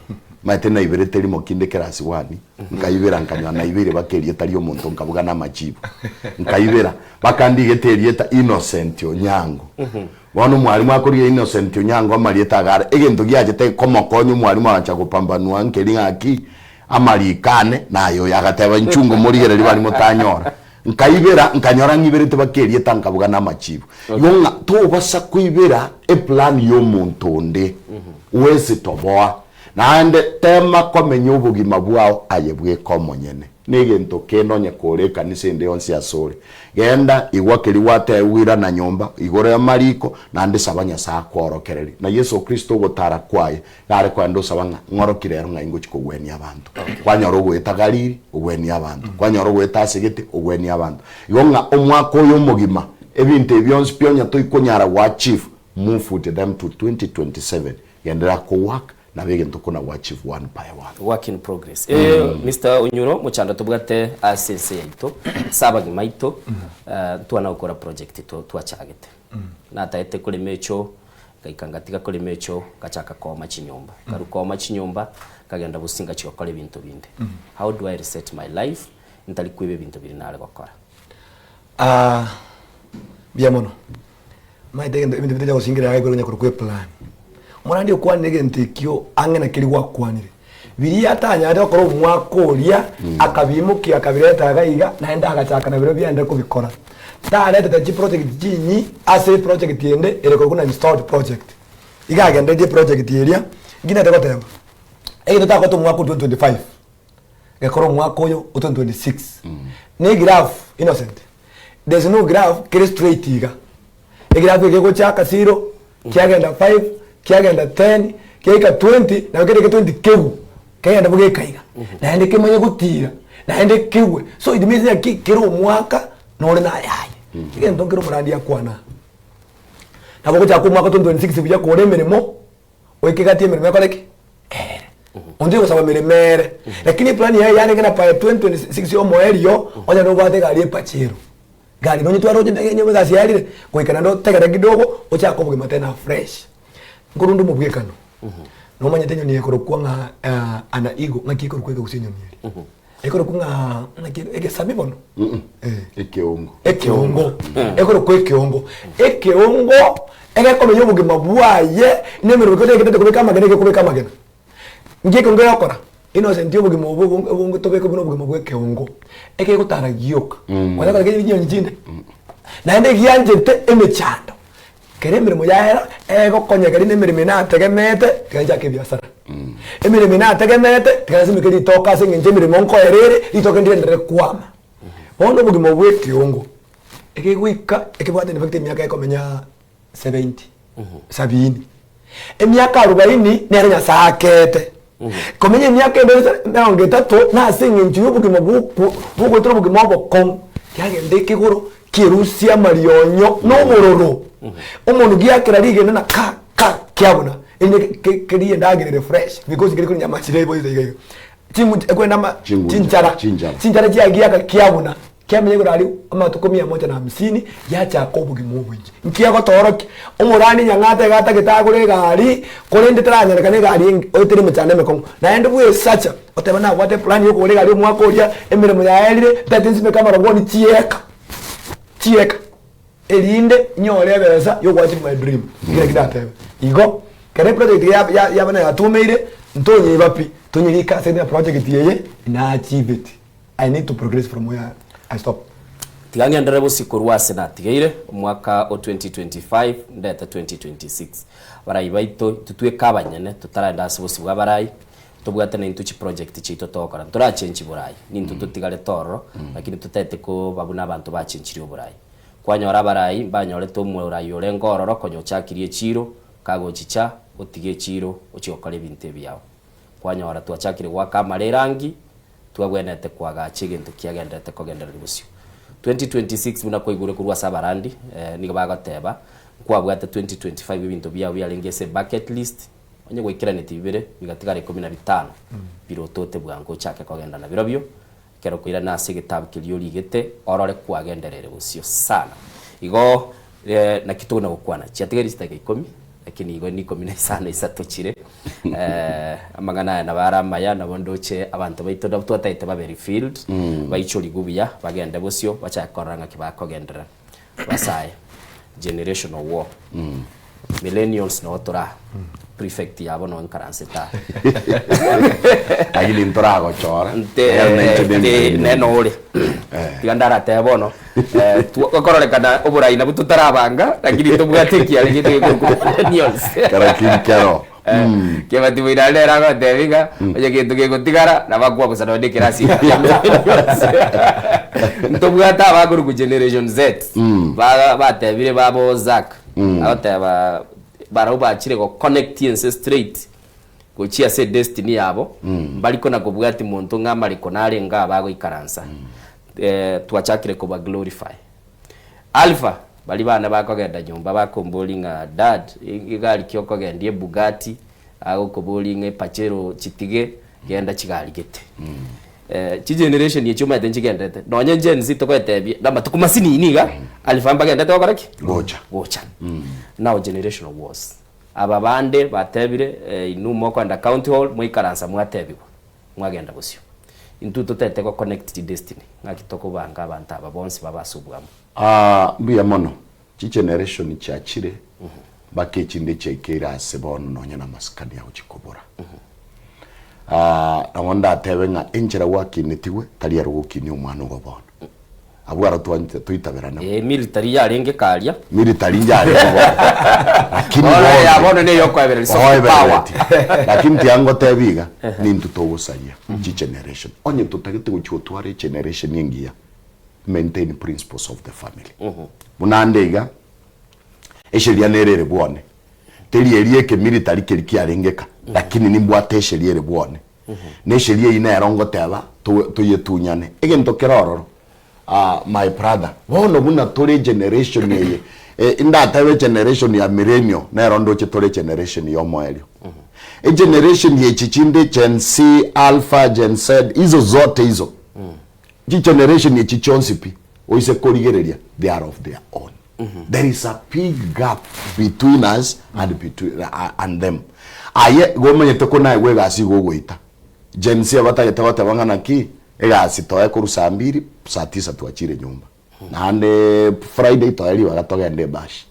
Maete naiberete rimo kinde class one, nkaibera nkanyora naibeire baka erieta ria omonto nkabuga na amachibu. Nkaibera, baka ndigete erieta Innocent Onyango. Bono omwalimu akorigia Innocent Onyango amarieta iga are, egento giachete komokonya omwalimu agacha gopambanua nkeri ng'aki amariko ane naye oyo, agateba inchuo ngomorigereria baria motanyora. Nkaibera, nkanyora ng'iberete baka erieta nkabuga na amachibu. Igo ng'a tobasa koibera eplan ya omonto onde, huwezi toboa. Naende tema komenya obogima bwao aye bweka omonyene. Negento kende onye kore ekanisa ende yonsi asore, genda, igwa keria gwatebiwa irana nyomba, igoro y'amariko, naende saba Nyasae akworokererie. Na Yeso Kristo ogotara kwaye, gare kogenda osaba ng'a, ng'oroki rero ng'ai ngochia kogwenia abanto. Kwanyora ogoeta Galili, ogwenie abanto. Kwanyora ogoeta ase gete, ogwenie abanto. Igo ng'a omwaka oyo omogima, ebinto ebi bionsi pi onye toikonyara go achieve, move with them to 2027, genderera ko work, Nabo egento kona gwa achieve one by one. Work in progress. Eh, Mister Onyuro, mochando tobwate ase ense yaito, ase abagima aito, eh, ntwana gokora project to- twachagete. Nataete korema echoo, ngaika ngatiga korema echoo, ngachaka kooma chinyomba. Nkarwa kooma chinyomba, nkagenda bosi ngachia gokora ebinto binde. How do I reset my life, ntari koiba ebinto biria nare gokora? Ah, mbuya mono. Omanyete egento ebinto bitacha gosingera iga ekero korokwa eplan. Omorandi okwanire egento ekio ang'e na keria gwakwanire. Biria atanyarete gokora omwaka oria, akabiimokia akabireta iga iga, naende agachaka na biria biaendire kobikora. Taretete chiproject chinyi ase eproject ende ere korokwa na installed project. Iga agenderetie eproject eria, nki nete goteba, egento takorete omwaka o 2025, gekora omwaka oyo o 2026. Na egraph Innocent, There's no graph kere straight iga. Egraph eke egochaka zero, kiagenda five, kiagenda ten, kiaika twenty, nabo kere eke twenty kegwe, kegende bo geka iga. Naende kemanye gotira, naende kegwe. So it means ng'a ki kera omwaka nore na ayaye. Egento nkere omorandi akwana aa. Nabo ogochaka omwaka 2026 buya kore emeremo, Goika egati emeremo ekore ki? Ere. Onde ogosaba emeremo ere. Lakini eplan yaye yarenge na by 2026 omoerio, onye nobwate egari epachero. Gari nonye twaroche nyuma egasi yarire, goika naende otegere kidogo, ochake obogima tena afresh. Nkorunda omobwekano, nomanyete enyoni ekorokwa ng'a an eagle, ng'aki ekorokwa ekegusii enyoni eria? Ekorokwa ng'a naki egesami bono? Ekeongo. Ekeongo. Ekorokwa ekeongo. Ekeongo egekomenya obogima bwaye na emeremo ekero egetete kobeka amagena egekobeka amagena. Nki ekeongo egokora? Innocent obogima obo obonge obonge tobeke buna obogima bwa ekeongo, ekegotara gioka. Konya kore keri chinyoni chinde. Naende gianchete emechando. Kera emeremo yaera, egokonya keria na emeremo eye nategemeete, tiga nchake ebiasara. Emeremo eye nategemeete, tiga nsimeke ritoke ase eng'encho emeremo nkoera ere, ritoke ndigenderere kwama. Bono obogima obwo bwa ekeongo, ekegoika ekebwate in fact emiaka ekomenya 70, sabini. Emiaka arubaini nere Nyasae akeete. Komenya emiaka ende yonsi emerongo etato nase eng'encho y'obogima bw'okwo bwogoetera obogima obokong'u, kiagenda ekegoro kierusia amarionyo na obororo. Omonto giakera rigena na ka ka kiabuna, erinde ke kerie endagera ere fresh because nkeri korinya amachire ibo iga iga. Ching'u ekwenda ama Chinguncha, chinchara, chinchara. chinchara chiagiaka kiabuna. Kiamenya igoro aria amatuko mia moja na hamsini, giachaka obogima oboyia. Nki agotoorokia? Omorani nyang'ata iga atagete agore egari, korende teranyarekana egari eng oetere emechando emekong'u. Naende bwesacha, oteba nabwate eplan ya okogora egari omwaka oria, emeremo yaerire, ntagete nsimeke amarabwoni chieka, chieka, erinde nyore ebesa ya ogoachieve my dream. Ekio nakio ndatebe. Igo, kera eproject ya ya yabana yatumeire, ntonyeiba pi, tonyerike ase ng'a project eye, na achieveti. I need to progress from where I stop. Tiga ng'enderere bosio korwa ase natigeire, omwaka o 2025 ndete 2026. Abarai baito intwe tweka abanyene totaragenda ase bosio bwa abarai, tobwate naintwe chiproject chiaito togokora. Ntorachenchi borai, nintwe totigarete ororo, lakini totaete koba buna abanto bachenchirie oborai. Kwanyora abarai mbanyorete omorai orenge ororo konya ochakirie echiiro, kagochicha otige echiiro ochie gokora ebinto ebiao. Kwanyora twachakire goaka amare erangi, Twagwenerete koagacha egento kiagendererete kogendereria bosio. 2026 buna kwaigure korwa ase abarandi, nigo bagoteba, nkwabwate 2025 ebinto biao biarenge ase ebucket list, onye gwaikeranetie bibere, bigatigara ikomi na bitano, birotote bwango ochake kogenda nabirobio, ekero okoirana ase egetabu keria origete, orore kwagendereire bosio sana. Igo naki tokona gokwana, chiatigaire chidakika ikomi, Lakini igo nikomi na isano isato chire, amang'ana aya nabo are amaya, nabo ndoche abanto baito nabo twatagete babe refilled, baichorigwe buya, bagende bosio, bachake korora ng'aki bakogenderera. Basae, generational war, millennials noo tore aa, prefect yabo noo nkaransete aa. Lakini ntoragochora. Nte Nere nainche nte nemillennial. nene ore. Tiga ndaratebe bono. Okororekana oborai nabwo totarabanga, lakini tobwate ekiare gete gekorokwa millennials. Kero kinkero. Kebati moino nere agotebia ng'a onye gento kegotigara nabo akwabusa nonye na ekerasi eke kia millennials. Ntobwate abakorokwa generation Z, ba batebire babo Zack, agoteba barabwo bachire goconnect ense straight gochia ase edestiny yabo, mbari kona kobwatia monto ng'a amariko narenge aa bagoikaransa. Twachakire koba glorify. Alpha, baria bane bakogenda nyomba bakomboria ng'a dad, egari ki okogendia ebugatti, agokoboria ng'a epajero chitige, genda chigari gete. Chigeneration echi omanyete nchigenderete, nonye Gen Z togoetebia namatuko masinini iga, Alpha mbagendete gokora ki? Gocha. Gocha. Now generational wars. Aba bande batebire inwe mokoenda county hall mwaikaransa mwatebigwa. Mwagenda bosio. Intwe totete go connect chi destiny ng'aki tokobanga abanto aba bonsi babe ase obwamo. Aah mbuya mono, chigeneration chiachire mpaka echinde chiaikeire ase bono nonya na amasikani agochia kobora. Aah nabo ndatebe ng'a enchera gwakinetigwe tari ero ogokinia omwana ogo bono. Abwo aro twanchete toitaberane. Ee, military yarenge karia. Military yarenge bono. Lakini Bono bono eya bono neyo okoebereria soft power. oebereretie. Lakini tiga ngotebi iga, nintwe togosaria chigeneration. Onye totagete gochia gotwara egeneration engiya, maintain principles of the family. Buna ande iga, esheria nere ere bwone. Teri eria ekemilitary keria kiarenge ka, lakini nimbwate esheria ere bwone. Na esheria eyio nero ngoteba toyetunyane. Egento kere ororo my brother, bono buna tore egeneration eye, ndatebe egeneration ya millennial nero ndoche tore egeneration ya omoerio. Egeneration echi chinde Gen Z, Alpha, Gen Z, hizo zote hizo, chigeneration echi chionsi pi, oise korigereria they are of their own. There is a big gap between us and between and them. Aye igo omanyete ko naye bwegasi igo ogoita. Gen Z abatagete goteba ng'a naki? Egasi toe korwa saa mbiri, saa tisa twachire nyomba. Naende Friday toe ribaga togende ebash.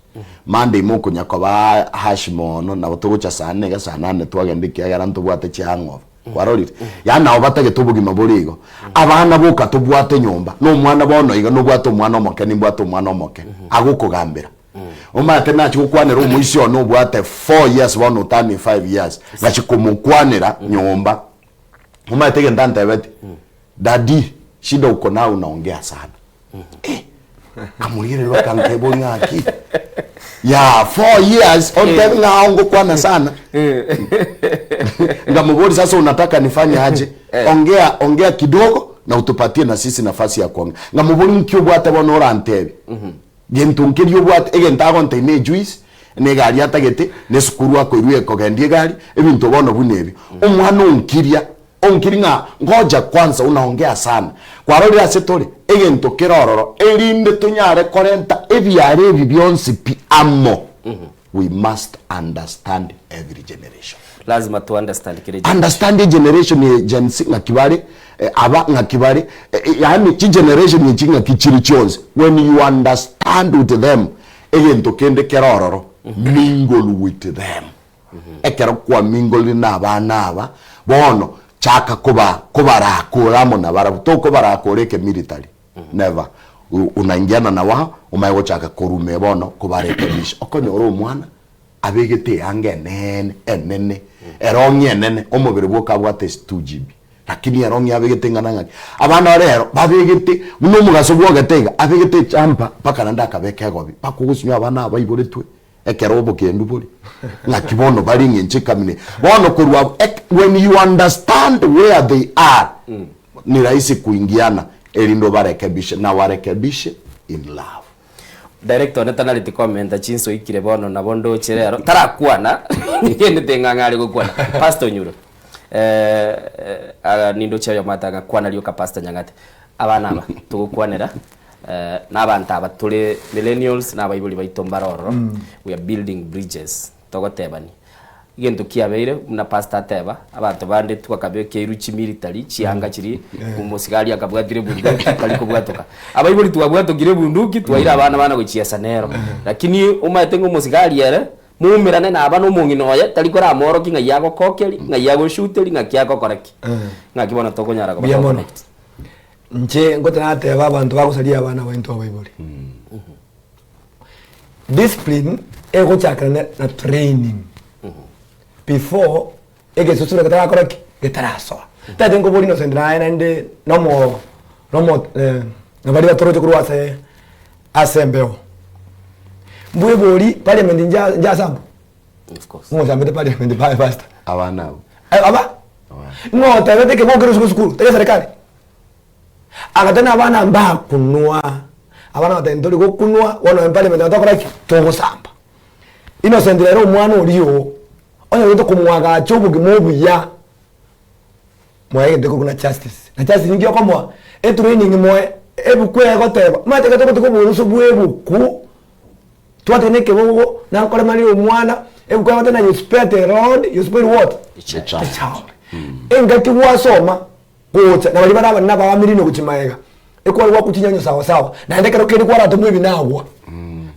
Monday mokonya koba harsh mono nabo togocha saa nne iga saa nane twagenda ekiagera ntobwate chihangover. Kwarorire? Yaani nabo batagete obogima bore igo. Abana boka tobwate nyomba, na omwana bono iga nobwate omwana omoke nimbwate omwana omoke, agokogambera. Omanyete nachia gokwanera omoisia one obwate 4 years bono otanie 5 years, nachia komokwanera nyomba. Omanyete egento antebetie, Daddy, shida uko nayo unaongea sana. Eh, nkamorigereria bakantebia ng'aki ya 4 years ontebie ng'a ao ngokwana sana. Nkamoboria sasa unataka nifanye aje? Ongea ongea kidogo na utupatie na sisi nafasi ya kuongea. Nkamoboria nki obwate bono orantebie? Gento nkeria obwate, egento agontebia ne ejuice, na egari atagete, na esukuru akoirwa ekogendia egari, ebinto bono buna ebio. Omwana onkiria, onkiri ng'a ngoja kwanza unaongea sana. Kwarorire ase tore, egento kere ororo, erinde tonyare korenta ebiare ebi bionsi pi amo, we must understand every generation. Lazima to understand kere generation. Understand egeneration eye Gen Z ng'aki bare, aba ng'aki bare, yaani chigeneration echi ng'aki chire chionsi. When you understand with them, egento kende kere ororo, mingle with them. Ekero kwamingolire na abana aba, bono chaka koba kobarakora amo nabarabwo, tokobarakora ekemilitary, never. Unaingiana na wao, omanye gochaka korumia bono kobarekebisha. Okonyora omwana abegete eanga enene enene, erong'i enene, omobere bwoka abwate ase 2GB, lakini erong'i abegete ing'ana ng'aki. Abana ba rero babegete buna omogaso bwogete iga, abegete ejumper mpaka naende akabeka egobi, mpaka ogosinywa abana aba baiboretwe ekero obokendu bore, ng'aki bono bare eng'encho ekamina eye. Bono korwa abwo ek when you understand where they are, ni rahisi kuingiana erinde obarekebishe na warekebishe in love. Director one tanareti komenta chinsa oikire bono nabo ndoche rero tarakwana nigende ng'ang'e are gokwana. Pastor Onyuro eh, eh, nindoche oyomo atanga kwana rioka Pastor Nyang'ate. Abana aba togokwanera eh, na abanto aba tore millennials na abaibori baito mbare ororo we are building bridges Togotebania. Egento kiabeire, buna pastor ateba, abanto bande twakabekeirwe chimilitary, chianga chiria, omosigari akabwatire ebunduki tari kobwatoka. Abaibori twabwatokire ebunduki, twaira abana bana gochiesa nero. Lakini omanyete ng'a omosigari ere, moumerane naba na omong'ina oye, tari koramworokia ng'ai agokokeria, ng'ai agoshuteria, ng'aki agokora ki. Ng'aki bono tokonyara koba Mbuya mono. toconnect. Inche ngocha nateba abanto bagosaria abana baito abaibori. Discipline egochakera na na training before egesusuro getarakora ki? Getarasoa. Tari nkobori Innocent naye naende nomo nomo na baria batoroche korwa ase ase embeo. Mbwebori parliament nja njasamba? Of course. Ng'osambete parliament pa pastor. Abana abwo. Aba? Ng'o otebete ekeboko kere sukuru tari eserekari? Agateba abana mbakunwa, abana bagateba ntori gokunwa, bono in parliament nabo tokora ki? Togosamba. Innocent rero omwana oria oo, onye ogete komwagacha obogima obuya, moe egento ekorokwa na justice. Na justice ninki okomoa? Etraining moe, ebuku egoteba, omanyete ekero togotiga oborusu bwa ebuku, twateba na ekebogo, nakoremarire omwana, ebuku egoteba you spare the rod, you spoil what? The child. The child. Engaki gwasoma. Gocha, na baria bare abanene abaamirini gochia magega, ekware goakwa chinyanyo sawa sawa, naende ekero kende kwaratomwa ebi nagwa.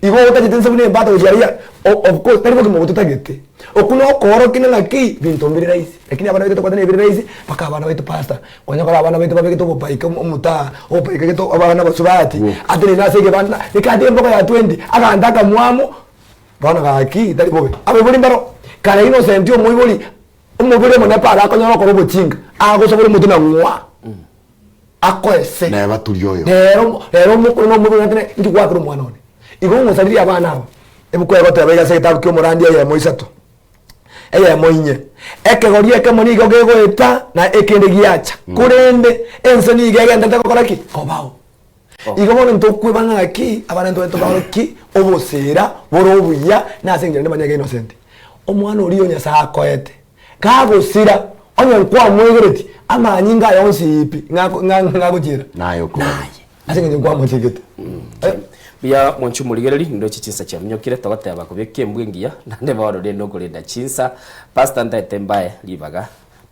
Igo otachete inse buna embata gochia aria, o- of course tari bogima obo totagete. Okwo na okoorokia ng'a ng'aki, binto mbire rahisi, lakini abana baito tokwatana ebire rahisi, mpaka abana baito pastor, konya kore abana baito babegete obobaika omo omotaa, obobaika gete abana abasubati, atenene ase ekebanda, ekati emboga ya twenty, aganto akamwamu, bono gaki tari bobe. Abaibori mbaro, kare innocent omoibori. Omobere omonene para akonyora okora obochinga, agosabora omotwe na ng'wa, akoe se. Neba turi oyo. Rero rero omokoro na omoibori natene inki gwakera omwana one. Igo ng'osaririe abana aba, ebuku egoteba iga ase egetabu kia omorandi eyemo isato, eyemo inye, ekegori ekemo nigo gegoeta na ekende giacha, korende ense nigo egenderete gokora ki? Kobao. Igo bono ntokweba ng'aki abana ntobare tobaorokie obosera bore obuya na ase engencho naende banyage innocent. Omwana oria o Nyasae akoete, kagosira onye nkwamwegereti amanyinga aye onsi pi ng'ako ng'a ng'agochiera Naye okoba. naye ase engencho nkwamochegete. Eh. Mbuya mwanche omorigereri, ndoche chinsa chiaminyokire, togoteba kobeka embwa engiya, naende bono rende okorenda chinsa. Pastor ntaete mbae ribaga,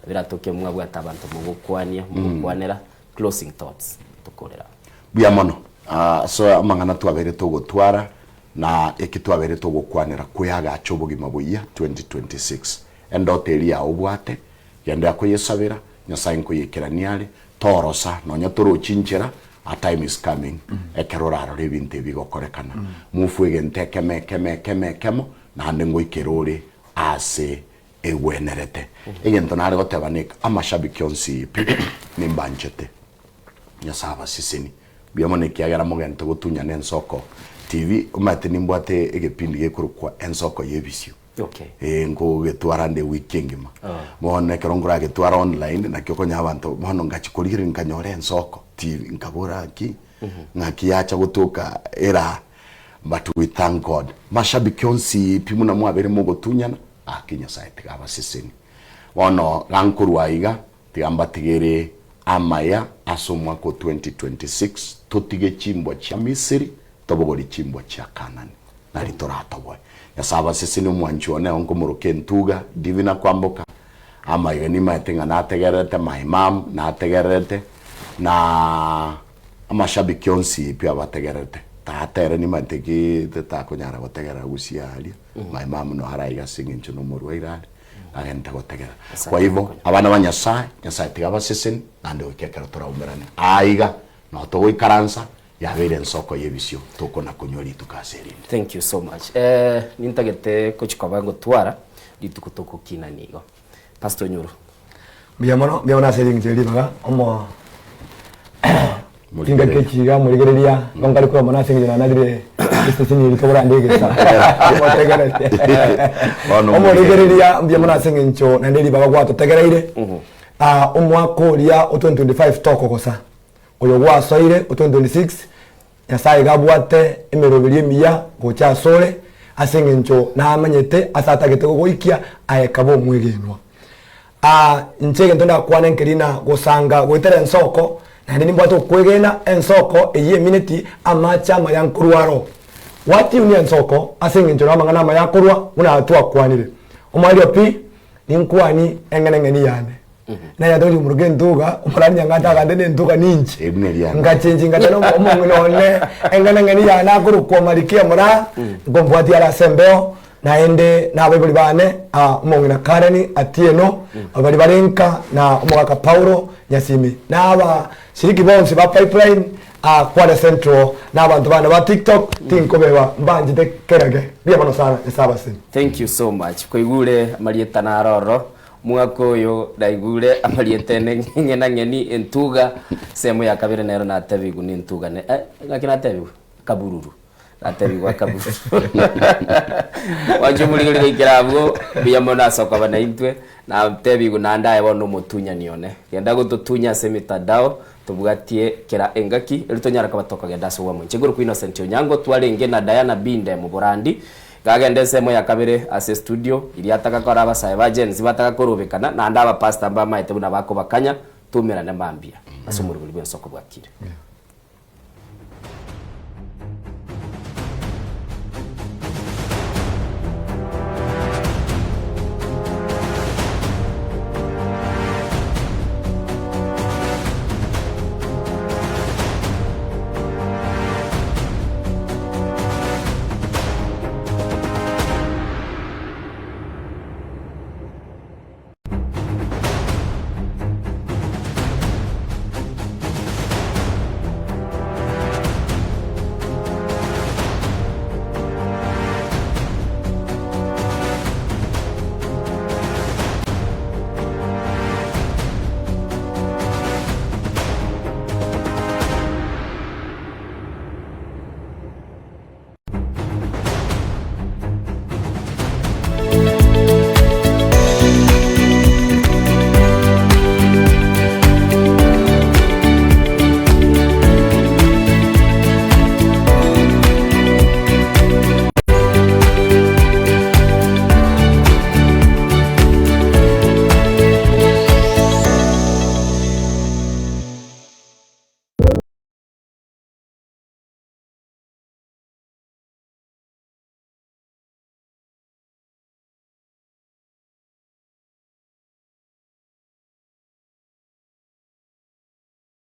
biratoke mwabwate abanto mogokwania, mogokwanera. Closing thoughts tokorera. Mbuya mono ase amang'ana twabeire togotwara na eki twabeire togokwanera kweagacha obogima boyia 2026. Endoto eria yao obwate, genda koyesabera, Nyasae nkoyekerania are, torosa nonya torochi inchera, a time is coming ekero orarore ebinto ebi bigokorekana. Move egento ekemo ekemo ekemo ekemo naende ngoikere ore aase egwenerete. Egento nare goteba neke, amashabiki onsi pi nimbanchete. Nyasae abaseseni. Mbuya mono ekiagera mogente gotunyana Ensoko TV. Omanyete nimbwate egepindi gekorokwa Ensoko y'ebisio. Okay. Ee, nkogetwara nde ewiki engima. Bono ekero nkoragetwara online, naki okonyora abanto bono ngachi korigereria nkanyora Ensoko TV, nkabora ng'aki, ng'aki yacha gotoka ere aa. But we thank God. Mashabiki onsi pi buna mwabeire mogotunyana, gaki Nyasae tiga abaseseni. Bono gankorwa aiga, Tiga mbatigere amaya ase omwaka o 2026, totige chimbwa chia Misiri, tobogorie chimbwa chia Kanani, nari toratoboe. Nyasae abasesenie omwanchi one oo nkomoroka entuga, Divina Kwamboka, amaiga nimaete ng'a nategererete, my mum nategererete, na amashabiki onsi pi abategererete. Tata ere nimaete ki takonyara gotegerera gusii aria, my mum noyo araiga ase eng'encho nomorwaire are. agente gotegera. Kwa hivyo, abana ba Nyasae, Nyasae tiga abaseseni, naende goika ekero toraumerane aa iga, nao togoikaransa, yabeire ensoko y'ebisio tokona konywa rituko ase erinde. Thank you so much. Eh, nintagete gochi koba ngotwara rituko togokinani igo. Pastor Onyuru. Mbuya mono, mbuya mono ase ring'encho eri ribaga, omo chingaki echi iga morigereria, igo nkare korwa mono ase eng'encho nanarire eseseni eri tobora ande egesa motegerere. Bono Omorigereria mbuya mono ase eng'encho naende ribaga gwatotegereire, Ah, omwaka oria o 2025 tokogosa, oyo gwasoire o 2026, Nyasae iga abwate emeroberio emiya gocha asore, ase engencho namanyete ase atagete gogoikia aye kabe omwegenwa. Aa, inche egento ndakwane nkeri na gosanga goetera ensoko, naende nimbwate okwegena ensoko eyio emineti amache amaya nkorwa aro. Gwatiunia ensoko ase engencho namang'ana amaya akorwa buna twakwanire. Omoerio pi, ninkwani eng'enang'eni yane. Naye atoria omoroka entuga, omorani nyang'ate agande na entuga ninche. Eri neriane. Ngachenchi ngachana omo- omong'ina one, eng'enang'eni yane akorokwa Malkia Moraa, nkombwatia are ase embeo, naende na abaibori bane, ah, omong'ina Karen Atieno, baria bare nka, na omogaka Paulo Nyasimi, na abashiriki bonsi ba Pipeline, ah, Kwale Central, na abanto bane ba TikTok, tinkobeba, mbanchete kerage. Mbuya mono sana, Nyasae abasemi. Thank you so much. Kwaigure amarieta naro ororo. Omwaka oyo naigure amarieta ene ng'enang'eni entuga, ensemo ya kabere nero natebigwe nentuga ne eh, ng'aki natebigwe? Akabururu, natebigwe akabururu. Mwanche omorigereria goikera abwo, mbuya mono ase okoba naintwe, natebigwe naende aye bono omotunyani one. Genda gototunya ase emitandao, tobwatie kera engaki, erio tonyare koba tokogenda ase obwamo. Inche nkorokwa Innocent Onyango, twarenge na Diana Binde Moborandi, Gagenda ensemo ya kabere ase estudio, iria atagakora abasae ba Gen Z bataka korobekana, naende abapastor mbamaete buna bakobakanya, toumerane mambia ase omorobori bw'ensoko bwakire.